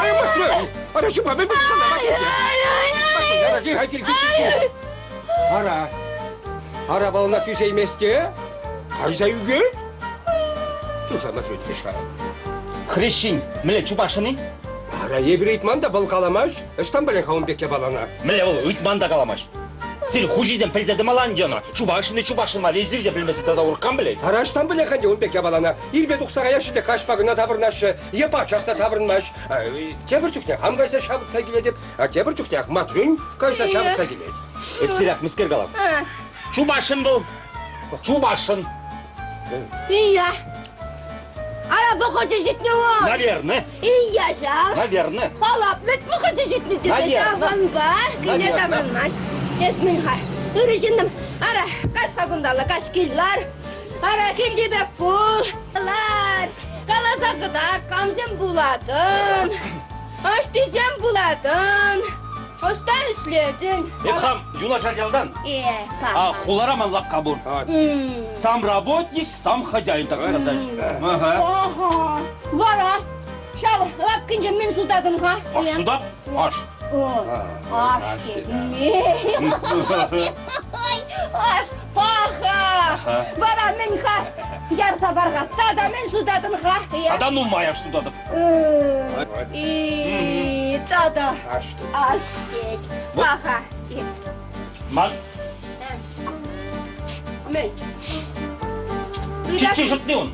Ара, маслы. Ара, чума, мӗн пулсан ма чугеп. Ара, кил, кил, кил, кил. Ара, ара, вӑл ӑна тӳсеймест те. Кайса ӳкет. Туса ма Хресчен, мӗнле чупасшӑн-и? Ара, эпир ыйтман та вӑл каламасть. Ӑҫтан пӗлен-ха ун пек япалана? Мӗнле вӑл ыйтман та каламасть? Сирӗн хуҫисем пӗлсе тӑмалла ӗнтӗ ӑна. Чупасшӑн-и, чупасшӑн мар, эсир те пӗлмесен тата урӑх кам пӗлет? Ара, ӑҫтан пӗлен-ха ӗнтӗ ун пек япалана? Ирпе тухса каяҫҫӗ те каҫпа кӑна таврӑнаҫҫӗ е пачах та таврӑнмасть. Тепӗр чухне хам кайса ҫавӑтса килетӗп, а тепӗр чухне Матрюнь кайса ҫавӑтса килет. Эп сире мӗскер калам? Чупасшӑн вӑл. Чупасшӑн. Ия. Ара вӑхӑчӗ ҫитнӗ вӑл. Наверное. Ия ҫав. Наверное. Халап вӗт вӑхӑчӗ ҫитнӗ тесе ҫавӑнпа киле таврӑнмасть. Эс мӗн-ха, ырӑ ҫыннӑм, ара, каҫ-ха кунталла, каҫ кил лар. Ара, килти пек пул, лар. Каласа кӑтарт, камсем пулатӑн, ӑҫтисем пулатӑн. Ӑҫта ӗҫлетӗн? Эп хам юнашар ялтан. Э, А хулара ман лапка пур. Сам работник, сам хозяин, так сказать. Ага. Ага. Вара, ҫав лапкинче мӗн сутатӑн-ха? Аш сутап? Аш. Аш. Аш, паха! Вара мӗн-ха? Ярса пар-ха. Тата мӗн сутатӑн-ха? Тата нумай аш сутатӑп. И тата аш тет. Паха. Ман. Мӗн? Чиччи шутни ун.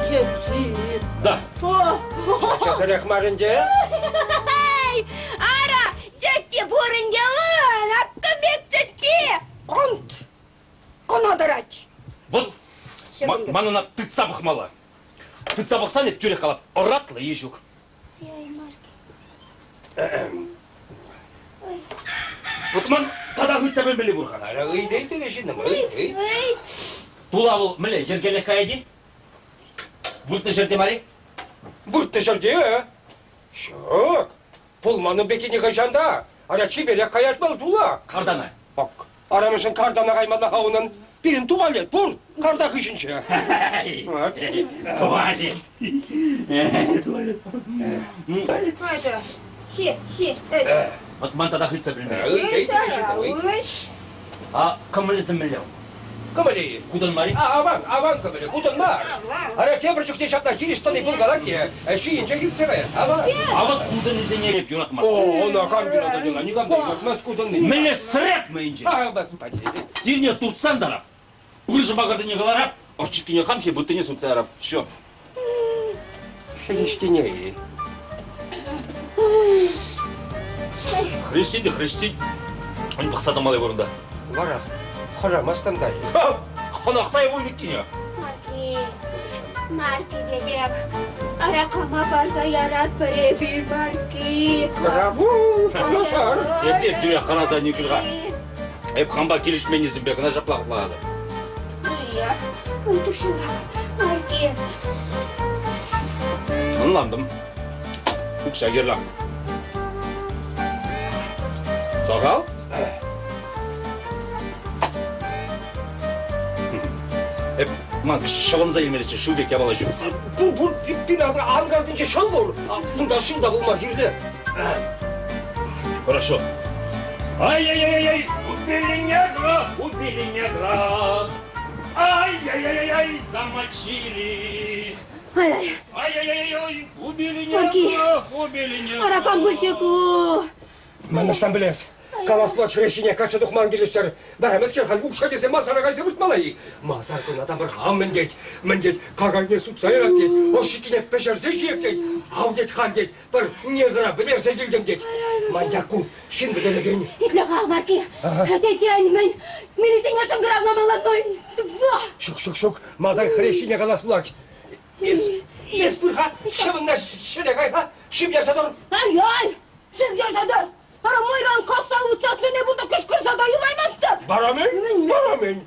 Чиччи. Да. Часрах мар ӗнтӗ. Ара, тетте пур ӗнтӗ ун, аккӑм пек тетте. Конт. Кӑна тӑрать. Вот ман ӑна тытса пӑхмалла. Тытса пӑхсан эп тӳрех калап, ӑратлӑ е ҫук. Вот ман тата ыйтса пӗлмелли пур-ха. Ара, ыйт, ыйт, ҫыннӑм, ыйт, ыйт. Тула вӑл мӗнле, йӗркеллех каять-и? Выртнӑ ҫӗрте мар-и? Выртнӑ ҫӗрте? Ҫук. Пулман ун пекки нихӑҫан та. Ара, чиперех каять вӑл тула. Картана. Ак, арамӑшӗн картана каймалла-ха унӑн. Пирӗн туалет пур карта хыҫӗнче. Туалет. Туалет. Ҫи, ҫи, Вот ман тата хытса пӗлме. А кӑмӑлӗсем мӗнле? Кӑмӑлӗ-и? Кутӑн мар-и? Аван, аван кӑмӑлӗ, кутӑн мар. Ара тепӗр чухне ҫапла хирӗҫ тӑни пулкалать те, ҫийӗнчех иртсе каять. Аван. А вот кутӑннисене эп юратмастӑп. О, ӑна кам юратать ӑна? Никам та юратмасть кутӑнни. Мӗнле сӗреп мӑйӗнче? А, господи. Тирне туртсан тарап. Пыршӑ пакӑртине кӑларап, ӑшчиккине хам ҫе выттине сутса ярап. Все. Хрестине-и? Хрестин те хрестин. Ун пӑхса тӑмалли вырӑнта. Вара хӑрамастӑн та. Хӑнахтай вуйниккине. Марки, Марки тетеп. Ара кама парса яратпӑр эпир, Марки. Браво! Начар. Эсир тӳрех хӑраса нӳкӗр-ха. Эп хампа килӗшменнисемпе кӑна ҫапла хӑтланатӑп. Ия, тушила, Марки. Ӑнлантӑм. Укҫа кирлӗ. Сахал? Эп ман ҫӑвӑнса илмеллеччӗ, шыв пек япала ҫук. Пур, пур, пин анкартинче ҫӑл пур. Унта шыв та пулма кирлӗ. Хорошо. Ай-яй-яй-яй, убили негра, убили негра. Ай-яй-яй-яй, замочили. Ай-яй. Ай-яй-яй-яй, убили негра, убили негра. Аракан пулчӗ ку. Ман ӑҫтан пӗлес? Калас пулать хӗреҫҫине качча тухма ан килӗштер. Вара мӗскер халь укҫа тесе масара кайса выртмалла-и? Масар кӑна та пӑрхам мӗн тет. Мӗн тет, какайне сутса ярап тет, ӑшшиккине пӗҫерсе ҫиеп тет. Ав тет хан тет, пӗр негра вӗлерсе килтӗм тет. Маньяку ҫын вӗлерекен. Итле-ха, Марки, тетен мӗн милицине шӑнкӑравламалла, но... Ҫук, ҫук, ҫук, малтан хӗреҫҫине калас пулать. Эс, эс пыр-ха, ҫӑвӑнна ҫӗре кай-ха, шыв ярса тӑр. Ай-ай, шыв ярса тӑр. Ара мӑйран касса ывӑтсассине пулта кӑшкӑрса та юлаймастӑп. Барамен, барамен.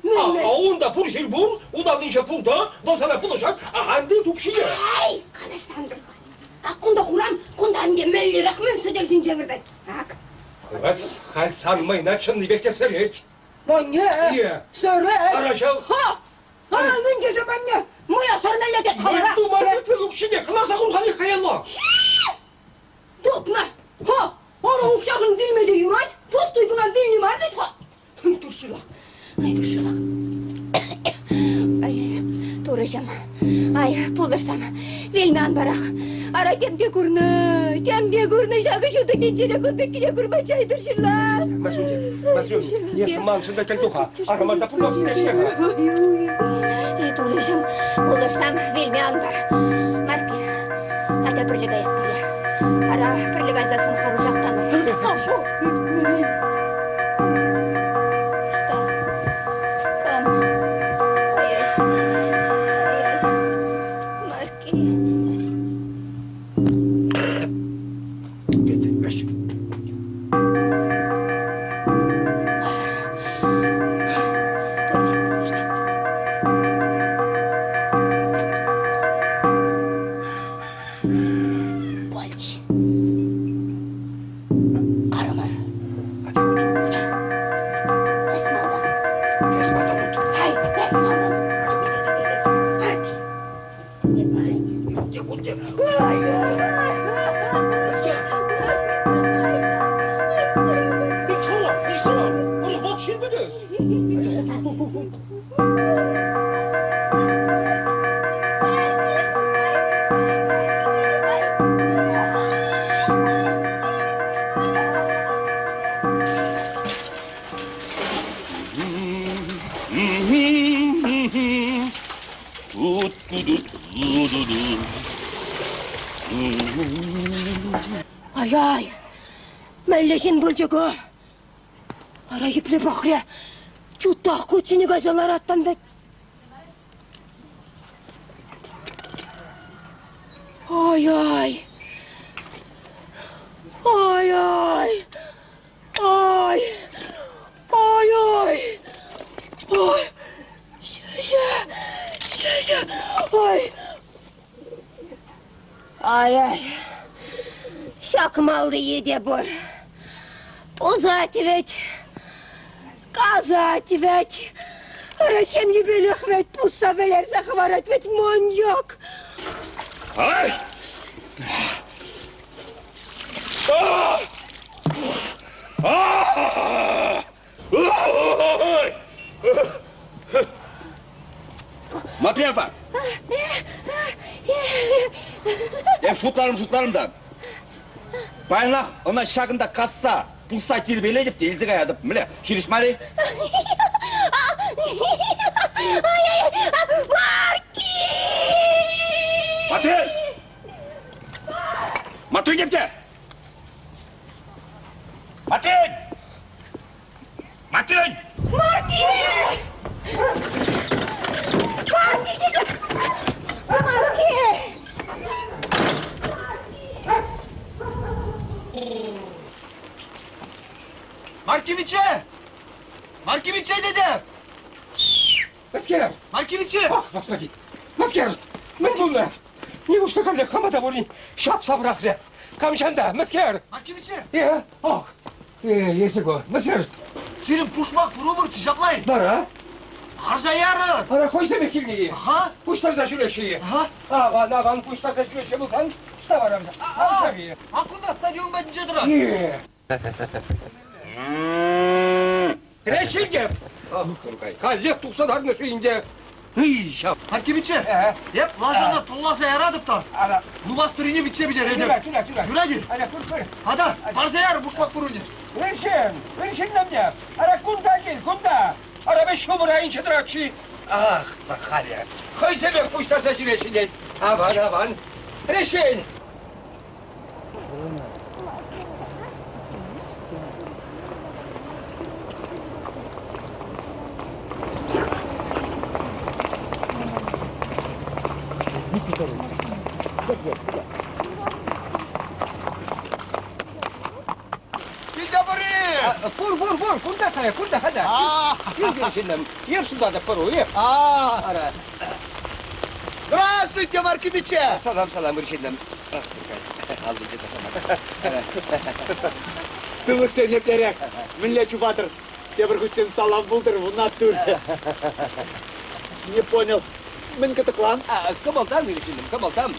А унта пур хӗл пур, ун аллинче пултӑ, вӑл сана пулӑшать, ан тыт укҫине. Ай, канашлан тӑр-ха. Ак кунта хурам, кунта ӗнтӗ мӗнлерех мӗн сӗтел ҫинче выртать. Ак. Хурать, халь сан мӑйна чӑннипех те сӗрет. Анне, сӗрет. Ара ҫав. Ха! Ара, мӗн тесе анне? Мӑя сӗрмелле тет хӑвӑра. Мӗн тума тытрӑн укҫине, кӑларса хур-ха каялла. Тупнӑ! Ха! Ара укҫашӑн вилме те юрать, пустуй кӑна вилни мар вӗт-ха! Туршилах, ай, туршилах. Ай, турӑҫӑм, ай, пулӑшсам, вилме ан парах. Ара тем те курнӑ, тем те курнӑ ҫакӑ ҫутӑ тӗнчере кун пеккине курма чай туршилах. Матрюня, Матрюня, эс маншӑн та кӗлтуха, арӑма та пулас килет-ҫке-ха. Эй, турӑҫӑм, пулӑшсам, вилме ан пар. Марки, Атя пӗрле каятпӑр я. Ара, пӗрле кайсассӑн хӑрушах та мар. Что? Кам? Ай-ай. Ай-ай. Марки. Петя, ӗҫ. Пальч. Карӑмӑр. Эс малтан. Эс малтан ут. Ай, эс малтан. Арти. Ай-ай, мӗнле ҫын пулчӗ ку? Ара епле пӑхрӗ, чутах кут ҫине кайса лараттӑм вӗт. Ай-ай, ай-ай, ай, ай-ай, ай, ҫӗҫӗ, ҫӗҫӗ, ай. Ай-ай, ҫакмалли те пур. Пусать вӗт, касать вӗт. Ара ҫемйипелех вӗт пусса вӗлерсе хӑварать вӗт маньяк. Ай! Матрефа! Эп шутларӑм-шутларӑм та, паянах ӑна ҫакӑнта касса, пусса тирпейлетӗп те илсе каятӑп. Мӗнле, хирӗҫ мар-и? Матрен! Матрен тепте! Матрен! Матрен! Марти! Марти! Марти! Маркивиче! Маркивиче тетӗп! Мӗскер? Маркивиче! Ох, господи! Мӗскер? Мӗн пулнӑ? Нивушлӗ каллех хама та пулин ҫапса пӑрахрӗ? Кам ҫанта? Мӗскер? Маркивиче! Э, ох! Э, эсӗ ку, мӗскер? Сирӗн пушмак пурупӑрччӗ ҫапла-и? Вара? Харса ярӑр! Ара хӑйсемех килнӗ-и? Аха! Пуҫтарса ҫӳреҫҫӗ-и? Аха! Аван, аван пуҫтарса ҫӳреҫҫӗ пулсан, ӑҫта вара? Авшак-и? А кунта стадион патӗнче тӑрать. Е! Кӗреҫҫӗ Каллех тухса тарнӑ-ши ӗнтӗ? Ый, ҫав. Харкевиче, эп лашана тӑлласа яратӑп та, лупас тӑррине витсе пӗтеретӗп. Юрать, юрать, юрать. Юрать-и? Аля, пыр, пыр. Ата, парса яр пушмак пуруне. Ырҫын, ырҫыннам те. Ара, кунта кил, кунта. Ара, вӗҫ ҫумӑр айӗнче тӑрать-ши? Ах, пахалӗ. Хӑйсемех пуҫтарса ҫӳреҫҫӗ тет. Аван, аван. Решен! Килте пур-и? Пур, пур, пур, кунта кая, кунта хада. Килте ҫыннӑм, еп сутатӑп пӑру, еп. Ара. Здравствуйте, Марки пичче! Салам, салам, ыр ҫыннӑм. Аллине тасамат. Сывлӑхсем еплерех? Мӗнле чупатӑр? Тепӗр хутчен салам пултӑр, вуннаттур. Не понял. Мӗн кӑтӑклан? Кӑмӑлтан, ыр ҫыннӑм, кӑмӑлтан.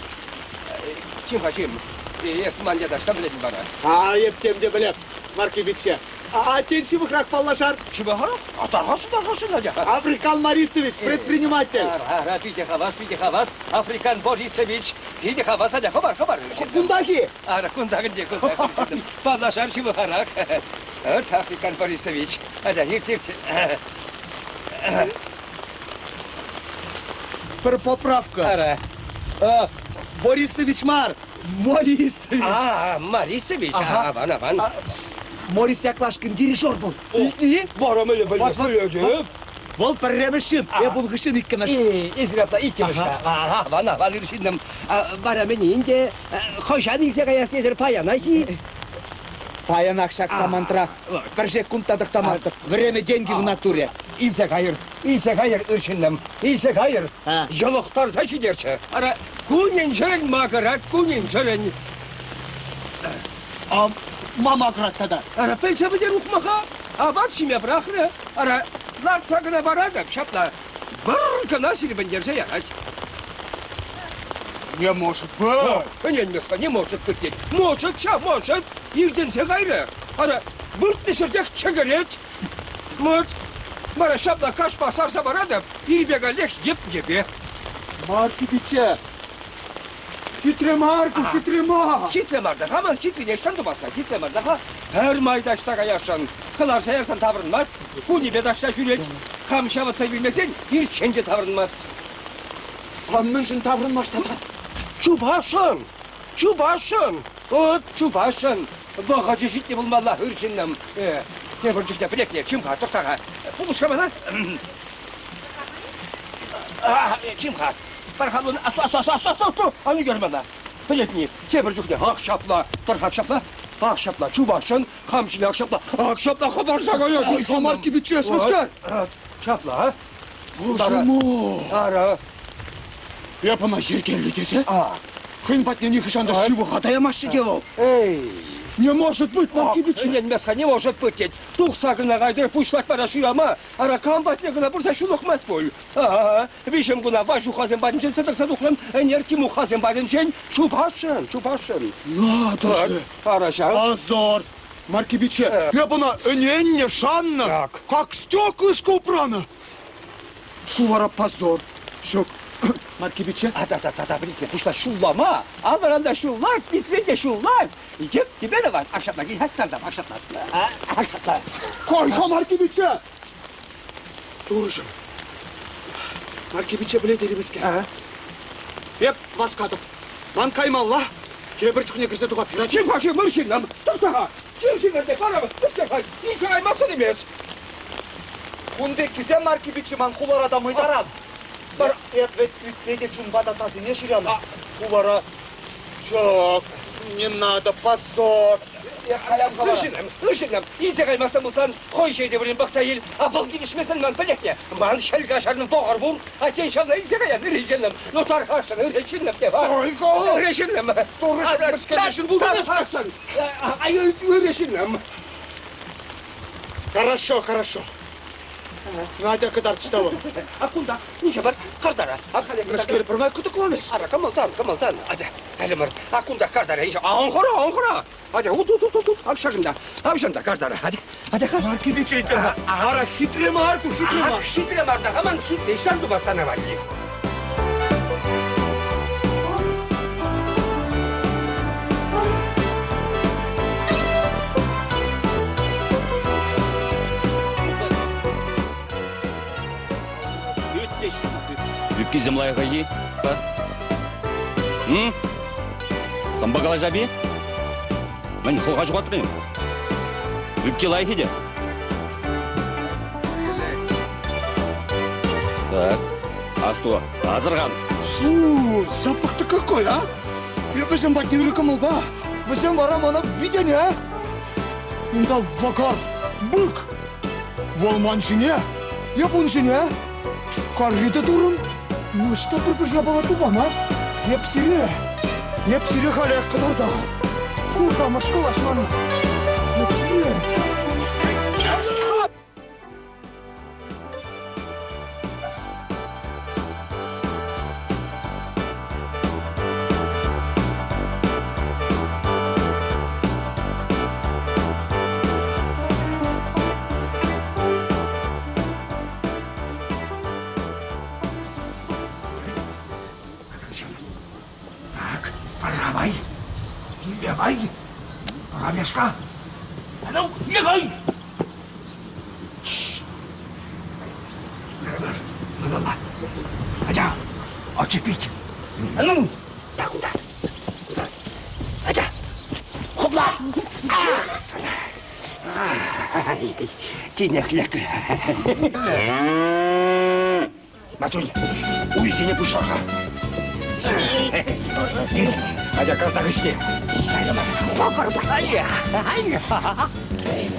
Чим-ха, чим. Эс ман ята ӑҫтан пӗлетӗн вара? А, эп тем те пӗлеп, Марки пичче. А тен ҫывӑхрах паллашар? Ҫывӑхрах? А тархасшӑн, тархасшӑн, атя. Африкан Марисович, предприниматель. Ара, ара, питӗ хавас, питӗ хавас. Африкан Борисович, питӗ хавас, атя, хӑпар, хӑпар. Кунтах-и? Ара, кунтах ӗнтӗ, кунтах. Паллашар ҫывӑхарах. Вот Африкан Борисович. Атя, ирт, ирт. Пӗр поправка. Ара. Борисович мар, Морисович. А, Марисович, Ага. аван, аван. Морис Яклашкин дирижер был. И? Вара мӗнле пӗлмест, Вӑл пӗрремӗш ҫын, эп ун хыҫҫӑн иккӗмӗш. Эсир апла иккӗмӗш. Ага, аван, аван, ыр ҫыннӑм. Вара мӗн ӗнтӗ, хӑҫан илсе каяс тетӗр паянах-и? Паянах ҫак самантрах пӗр ҫеккунт та тӑхтамастӑп. Время деньги в натуре. Илсе кайӑр, илсе кайӑр, ыр ҫыннӑм, илсе кайӑр. Йӑлӑхтарса ҫитерчӗ. Ара, кунӗн-ҫӗрӗн макӑрать, кунӗн-ҫӗрӗн. А ма макӑрать тата? Ара, пӗлсе пӗтер ухмаха. Апат ҫиме пӑрахрӗ. Ара, лартса кӑна паратӑп ҫапла. Вӑр кӑна сирпӗнтерсе ярать. Не может быть! Ӗненмест-ха, не может быть тет. Может ҫав, может. Иртӗнсе кайрӗ. Ара, выртнӑ ҫӗртех чӗкӗрет. Вот. Вара ҫапла кашпа сарса паратӑп, ирпе каллех йӗп-йӗпе. Марки пичче! Хитре мар ку, хитре мар! Хитре мар та-ха ман, хитрине ӑҫтан тупас-ха, хитре мар та-ха. Пӗр май таҫта каясшӑн. Кӑларса ярсан таврӑнмасть, кунӗпе таҫта ҫӳрет. Хам ҫавӑтса килмесен ирччен те таврӑнмасть. А мӗншӗн таврӑнмасть тата? Чупасшӑн! Чупасшӑн! Вот чупасшӑн! Вӑхӑчӗ ҫитнӗ пулмалла, ыр ҫыннӑм. Тепӗр чухне пӗлекне, чим-ха, тӑхта-ха. Пулӑш-ха мана. Чим-ха, пар-ха асту, асту, асту, асту, асту, асту, ан ӳкер мана. Пӗлетни, тепӗр чухне ак ҫапла, тӑр-ха ҫапла, ак ҫапла, чупасшӑн, хам ҫине ак ҫапла, ак ҫапла хӑпарса каять. Хамар кибичес, мӗскер? Ҫапла, а? Боже мой! Ара. Эп ӑна йӗркеллӗ тесе хӑйӗн патне нихӑҫан та ҫывӑха таямаҫҫӗ те вӑл. Эй! Не может быть, Маркибич! Ӗненмест-ха, не может быть, тет. Тухса кӑна кайтӑр, пуҫлать вара шырама. Ара, кам патне кӑна пырса ҫулӑхмасть пуль. Ага, виҫӗм куна Ваҫухасем патӗнчен сӑтӑрса тухрӑм, ӗнер Тимухасем патӗнчен чупасшӑн, чупасшӑн. Надо же! Ара ҫав. Позор! Маркибиче, эп ӑна ӗненнӗ, шаннӑ, как стеклышко упранӑ. Ку вара позор. Ҫук, Маркибиче. А та та та та пӗлетне пуҫла ҫуллама. Алӑран та ҫуллать, питрен те ҫуллать. Йӗп тебе давай. Акшатла, кил хастар акшатла. Акшатла. Кай-ха, Маркибиче! Турӑҫӑм. Маркибиче пӗлетӗр-и мӗскер? Эп васкатӑп. Ман каймалла. Тепӗр чухне кӗрсе тухап, юрать? Чим-ха, чим, ыр ҫыннӑм. Тӑхта-ха. Чим ҫыннӑм, парам. Мӗскер-ха, илсе каймастӑн имес. Кун пеккисем Маркибиче ман хулара та мӑйтаран. Бар эп вӗт ӳтпе те чунпа та тасине шыранӑ. Хулара ҫук, не надо, позор. Ыр ҫыннӑм, ыр ҫыннӑм, илсе каймасан пулсан, хӑй ҫейте вырӑн пӑхса ил, а вӑл килӗшмесен ман пӗлех те, ман хӗл каҫарнӑ пӑхӑр пур, а тен ҫавна илсе каян, ырӑ ҫыннӑм, ну тархасшӑн, ырӑ ҫыннӑм те, ырӑ ҫыннӑм. Турӑ мӗскер ҫын пултӑн эс? Тархасшӑн, ырӑ ҫыннӑм. Хорошо, хорошо. Надя кӑтарт ҫта вӑл. А кунта, ничего бар, картара. Мӗскер пӗрмай кӑтӑкланӑҫ? Ара, кӑмӑлтан, кӑмӑлтан. Атя, калӗмӗр. А кунта картара, ан хӑра, ан хӑра. Атя, ут, ут, ут, ут, ак ҫакӑнта, ав ҫанта картара, атя. Атя-ха. Марки пичче, ара хитре мар ку, хитре мар. Хитре мар та, ман хитре, ҫан тума сана валли. Ӳпкисем лайӑх-и? М? Санпа калаҫап-и? Мӗн, хӑлха ҫухатрӑн? Ӳпки лайӑх-и те? Так, асту, асӑрхан. Фу, запах-то какой, а? Вӗсем патне ырӑ кӑмӑлпа, вӗсем вара мана витене, а? Унта вӑкӑр, бык. Вӑл ман ҫине, эп ун ҫине. Карри те турӑм. Ну, ӑҫта пӗр-пӗр япала тупам, а? Эп сире, эп сире халех кӑтартам. Курка мӑшкӑлаҫ мана. Эп сире. Так, правой, левой, правешка. А ну, левой! Атя, отчепить. А ну, так, куда? Куда? Атя, хупла! Ах, сана! Тинех лекрӗ. Матунь, уйсене пуҫла-ха. Атя карта хыҫне.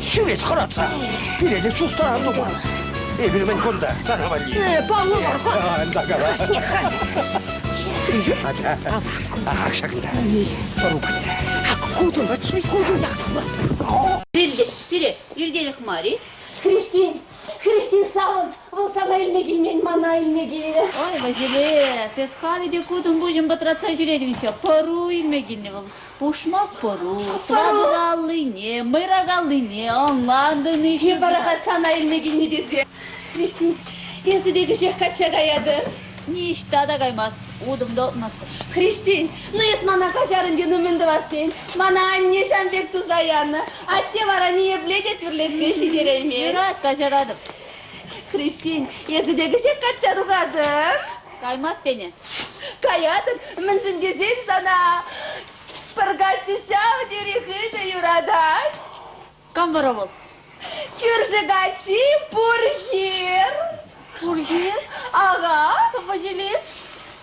Ҫӳрет хӑратса. Пире те чустаран тума. Эпир мӗн кунта, сана валли. Паллӑ Атя, ах, ҫакӑнта. Пӑру патне. Кутӑн, кутӑн ҫакса. Сире иртерех мар-и? Хрестин, Хрестин савӑн, вӑл сана илме килмен, мана илме килнӗ. Ой, Василе, сес халӗ те кутӑн-пуҫӑн пӑтратса ҫӳретӗн-ҫке. Пӑру илме килнӗ вӑл. Пушмак пӑру, тӑватӑ мӑйракаллине ӑнлантӑн-и? Е вара сана илме килнӗ тесе. Хрестин, эсӗ те кӗҫех качча каятӑн. Ниҫта та каймасть, утӑм та утмастӑп. Хрестин, ну эс мана каҫар ӗнтӗ, ну мӗн тӑвас тен? Мана анне ҫам пек туса янӑ. Атте вара ниепле те тӳрлетсе ҫитереймен. Юрать, каҫаратӑп. Хрестин, эсӗ те кӗҫех качча тухатӑн. Каймасть тенӗ. Каятӑн, мӗншӗн тесен сана пӗр каччӑ ҫав тери хытӑ юратать. Кам вара вӑл? Кӳршӗ каччи Пурхир. Пурхир? Ага. Василис,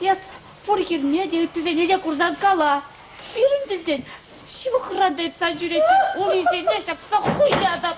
эс Пурхирне те, ыттисене те курсан кала. Пирӗн тӗлтен ҫывӑхран тытса ҫӳретчӗ, урисене ҫапса хуҫатӑп.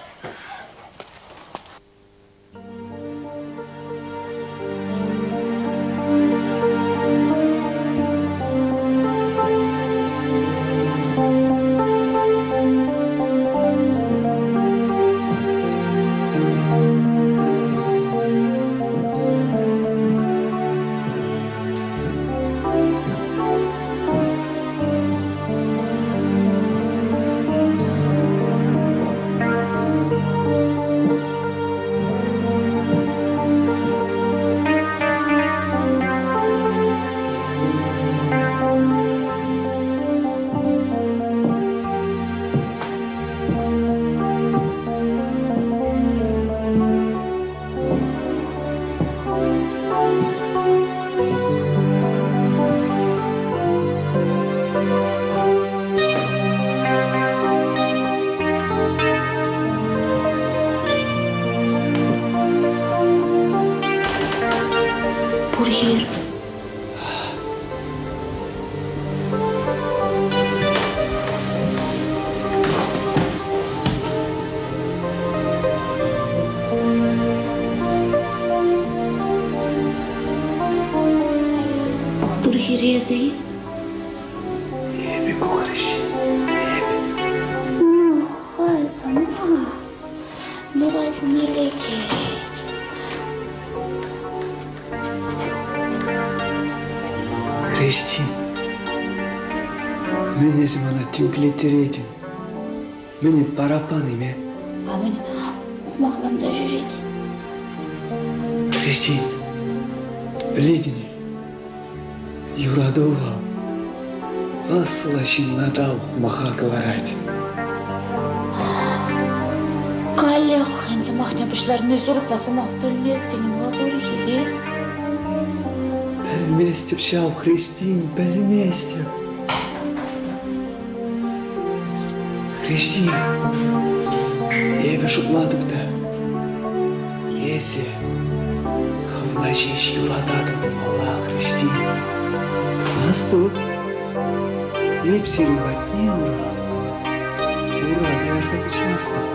Пурхир. Пурхир эсӗ-и? Эпӗ кухарӗҫ. Эпӗ. Ну, сана. Ну, сана лекет. Хрестин, мӗн эсӗ мана тӳнклеттеретӗн? Мӗн параппан-им, э? А мӗн, Ухмахланса ҫӳретӗн. Христин, пӗлетӗн-и, юрату вӑл ӑслӑ ҫынна та ухмаха кӑларать. Каллех хӑйӗн сӑмахне пуҫларни сурӑхла сӑмах пӗлместӗн вӑл пурхире. Пӗлместӗп ҫав, Христин, пӗлместӗп. Христин, эпӗ шутлатӑп та, эсӗ хӑвна ҫеҫ юрататӑн пулмалла, Христин. Асту, эп сирӗн патне ура, ура кӑларса пусмастӑп.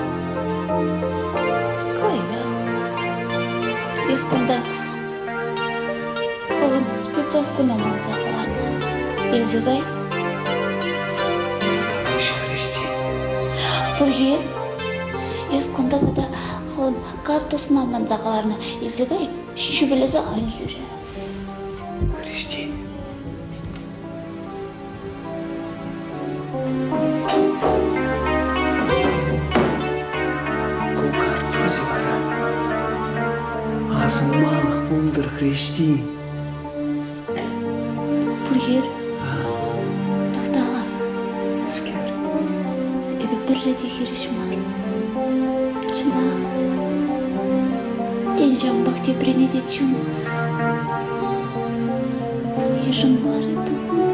Кайна. Эс кунта хӑвӑн спецовкӑна манса хӑварнӑ. Илсе кай. Пурхи, эс кунта тата хӑвӑн карттусна манса хӑварнӑ. Илсе кай, ҫӳпӗлесе ан ҫӳре. Христин. Ку карттусӗ вара асӑнмалӑх пултӑр, Христин. Пурхир, тӑхта-ха. Мӗскер? Эпӗ пӗрре те хирӗҫ мар. Чӑнах. Тен, ҫавӑнпах теприне те чун йышӑнмарӗ пулнӑ.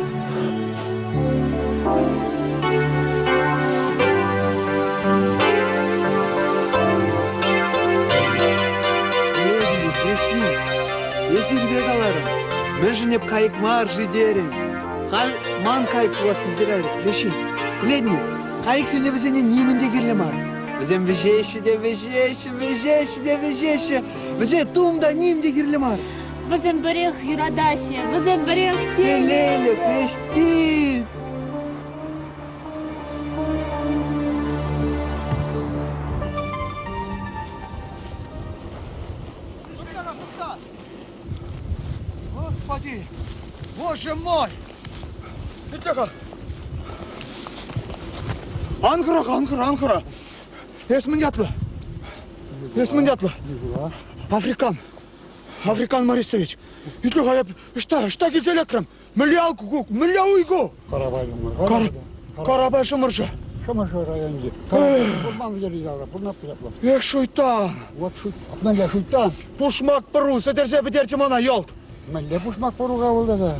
Эпӗ, Хреҫҫи, эсирпе каларӑм. Мӗншӗн эп кайӑк мар-ши терӗм. Халь ман кайӑк пулас килсе кайрӗ, Хреҫҫи. Пӗлетни, кайӑксене вӗсене нимӗн те кирлӗ мар. Вӗсем вӗҫеҫҫӗ те вӗҫеҫҫӗ, вӗҫеҫҫӗ те вӗҫеҫҫӗ. Вӗсене тум та ним те кирлӗ мар. Вӗсем пӗрех юратаҫҫӗ, вӗсем пӗрех телейлӗ. Хреҫтин! Господи, боже мой! Итле-ха. Ан хӑра, ан хӑра, ан хӑра. Эс мӗн ятлӑ? Эс мӗн ятлӑ? Африкан. Африкан Марисович. Итле-ха, эп ӑҫта, ӑҫта килсе лекрӗм? Мӗнле алку, мӗнле уйку? Карапай Шӑмӑршӑ. Карапай Шӑмӑршӑ. Шӑмӑршӑ районӗнче. Вӑрман вӗҫерсе ялра пурӑнатпӑр ҫапла. Эх, шуйттан! Вот мӗнле шуйттан? Пушмак пӑру сӗтӗрсе пӗтерчӗ мана, йӑлт. Мӗнле пушмак пӑру-ха вӑл тата?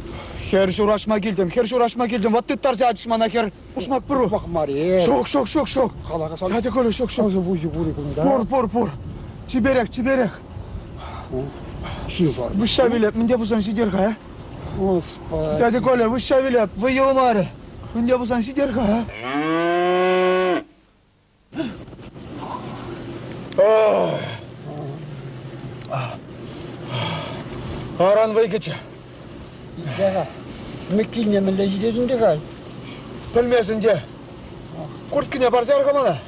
Хӗр ҫураҫма килтӗм, хӗр ҫураҫма килтӗм. Вот тыттарса ячӗҫ мана хӗр. Пушмак пӑру. Пушмак мар-и? Ҫук, ҫук, ҫук, ҫук. Халаха сан. Дядя Коля, ҫук, ҫук. Ӑсӗ пуҫӗ пур-и кунта? Пур, пур, пур. Чиперех, чиперех. Шыв пар. Выҫҫа вилеп, мӗнте пулсан ҫитер-ха, э? Господи. Дядя Коля, выҫҫа вилеп, вӑй юлмарӗ. Мӗнте пулсан ҫитер-ха, а? Аран вӑй кӗчӗ. Итле-ха, Миккине мӗнле ҫитетӗн те-ха? Пӗлмесӗн те. Курткине парса яр-ха мана.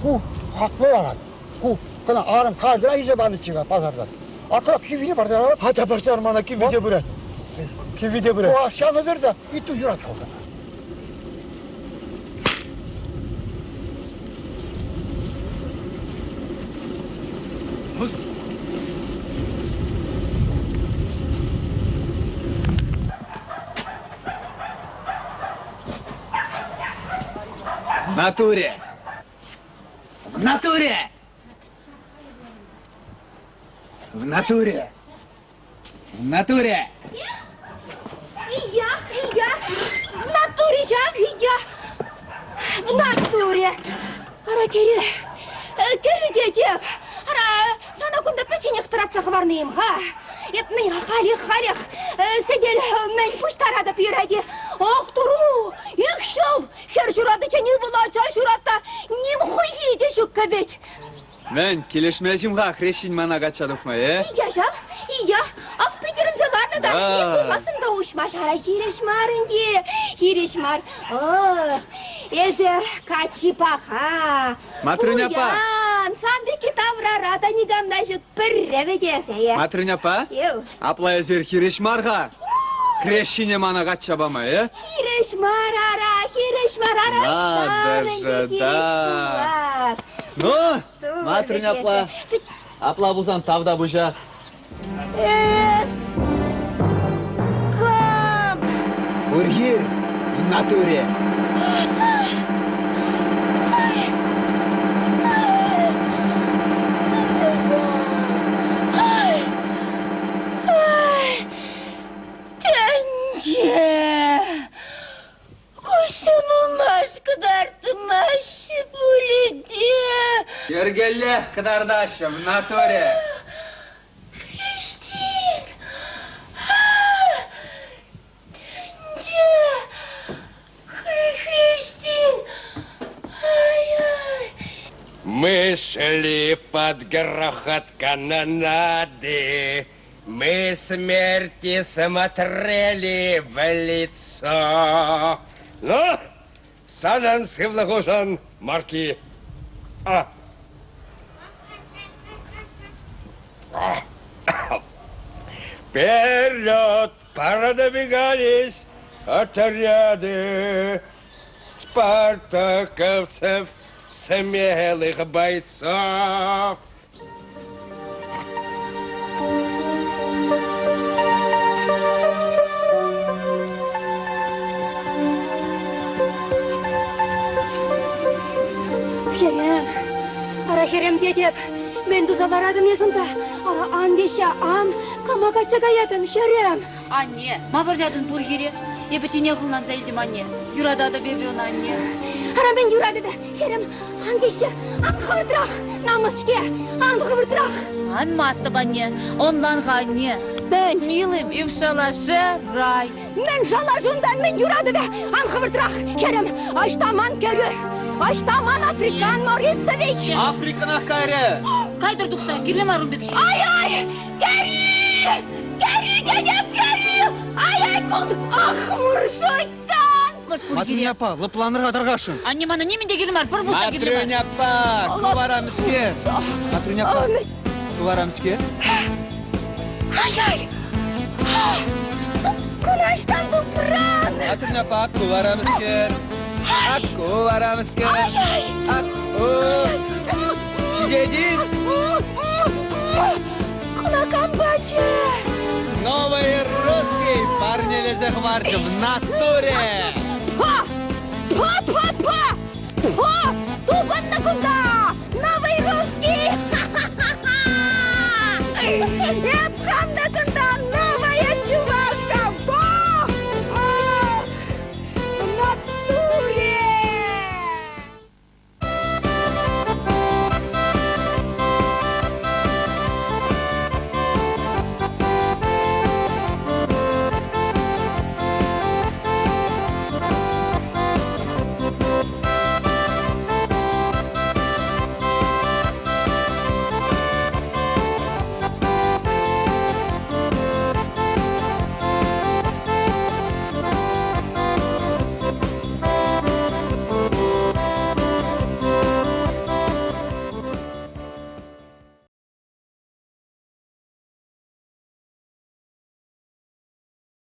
Ку хаклӑ ларать. Ку кӑна арӑм кайра илсе панӑччӗ-ха пасартан. Акӑ киввине парса ярать. Атя парса яр мана, кивви те пырать. Кивви те пырать. О, ҫавӑсӑр та итту юрать халта. В натуре! В натуре! В натуре! В натуре! И я, и я! В натуре ҫав, и я! В натуре! Ара, кӗрӳ, кӗрӳ тетӗп. Ара, сана кунта пӗчченех тӑратса хӑварнӑ-им-ха? Эп мӗн халех, халех сӗтел мӗн пуҫтаратӑп юрать-и? Ах, туру! Их ҫав! Хӗр ҫуратиччен ывӑл ача ҫуратта ним хуйхи те ҫуккӑ вӗт. Мӗн, килӗшмест-им-ха хресчен мана качча тухма, э? Ия ҫав, ия. Ак питӗрӗнсе ларнӑ та, пулмассӑн та уҫма ҫара хирӗҫ мар ӗнтӗ, хирӗҫ мар. Ох, эсӗ каччи паха. Матрюня аппа. Пуян, сан пекки таврара та никам та ҫук, пӗрре вӗт эсӗ, э? Матрюня аппа, апла эсир хирӗҫ мар-ха. Хресчене мана качча пама, э? Хирӗҫ мар, ара, хирӗҫ мар, ара, Надо ӑҫтан же, ӗнтӗ хирӗҫ да. пулас? Ну? Матрӳн апла. Апла пулсан тавтапуҫах. Эс кам? Пурхир в натуре. Тӗнче! Куҫсем улмаш кӑтартмаҫҫӗ пулӗ те. Йӗркеллех кӑтартаҫҫӗ в натуре. Хрестин! Тӗнче! Хрестин! Ай-ай! Мы шли под грохот канонады, Мы смерти смотрели в лицо. Ну, санӑн сывлӑхушӑн, Марки. А. Вперед продвигались отряды спартаковцев, смелых бойцов. Хӗрӗм, ара хӗрӗм тетӗп, мӗн туса ларатӑн эс унта? Ара ан теҫҫӗ, ан, кама качча каятӑн, хӗрӗм? Анне, ма вӑрҫатӑн пур хире? Эпӗ тинех ӑнланса илтӗм, анне. Юрататӑп эпӗ ӑна, анне. Ара мӗн юратӑп, хӗрӗм, Ан теҫҫӗ, ан хӑвӑртрах, намӑс-ҫке, ан хӑвӑртрах. Анмастӑп, анне, ӑнлан-ха, анне. Мӗн? Милым и в шалаше рай. Мӗн шалашунта мӗн юратӑвӗ? Ан хӑвӑртрах, хӗрӗм, ӑҫта ман кӗрӳ? Ӑҫта ман Африкан Морисович? Африкӑнах кайрӗ. Кайтӑр тухса, кирлӗ мар ун пек ҫын. Ай-ай, кӗрӳ! Кӗрӳ тетӗп, кӗрӳ! Ай-ай, кунт! Ах, муршойтан! Матрӳне аппа, лӑпланӑр-ха тархасшӑн. Анне мана нимӗн те кирлӗ мар, пӗр пус та кирлӗ мар. Матрӳне аппа, ку вара мӗскер? Матрӳне аппа, ку вара мӗскер? Ай-ай! Кунаҫтан тупран! Матрӳне аппа, ку вара мӗскер? Ак ку вара мӗскер? Ай-ай! Ак ку! Ҫитет-и? Кунакан пачӗ! Новый русский парнелесе хӑварчӗ в натуре!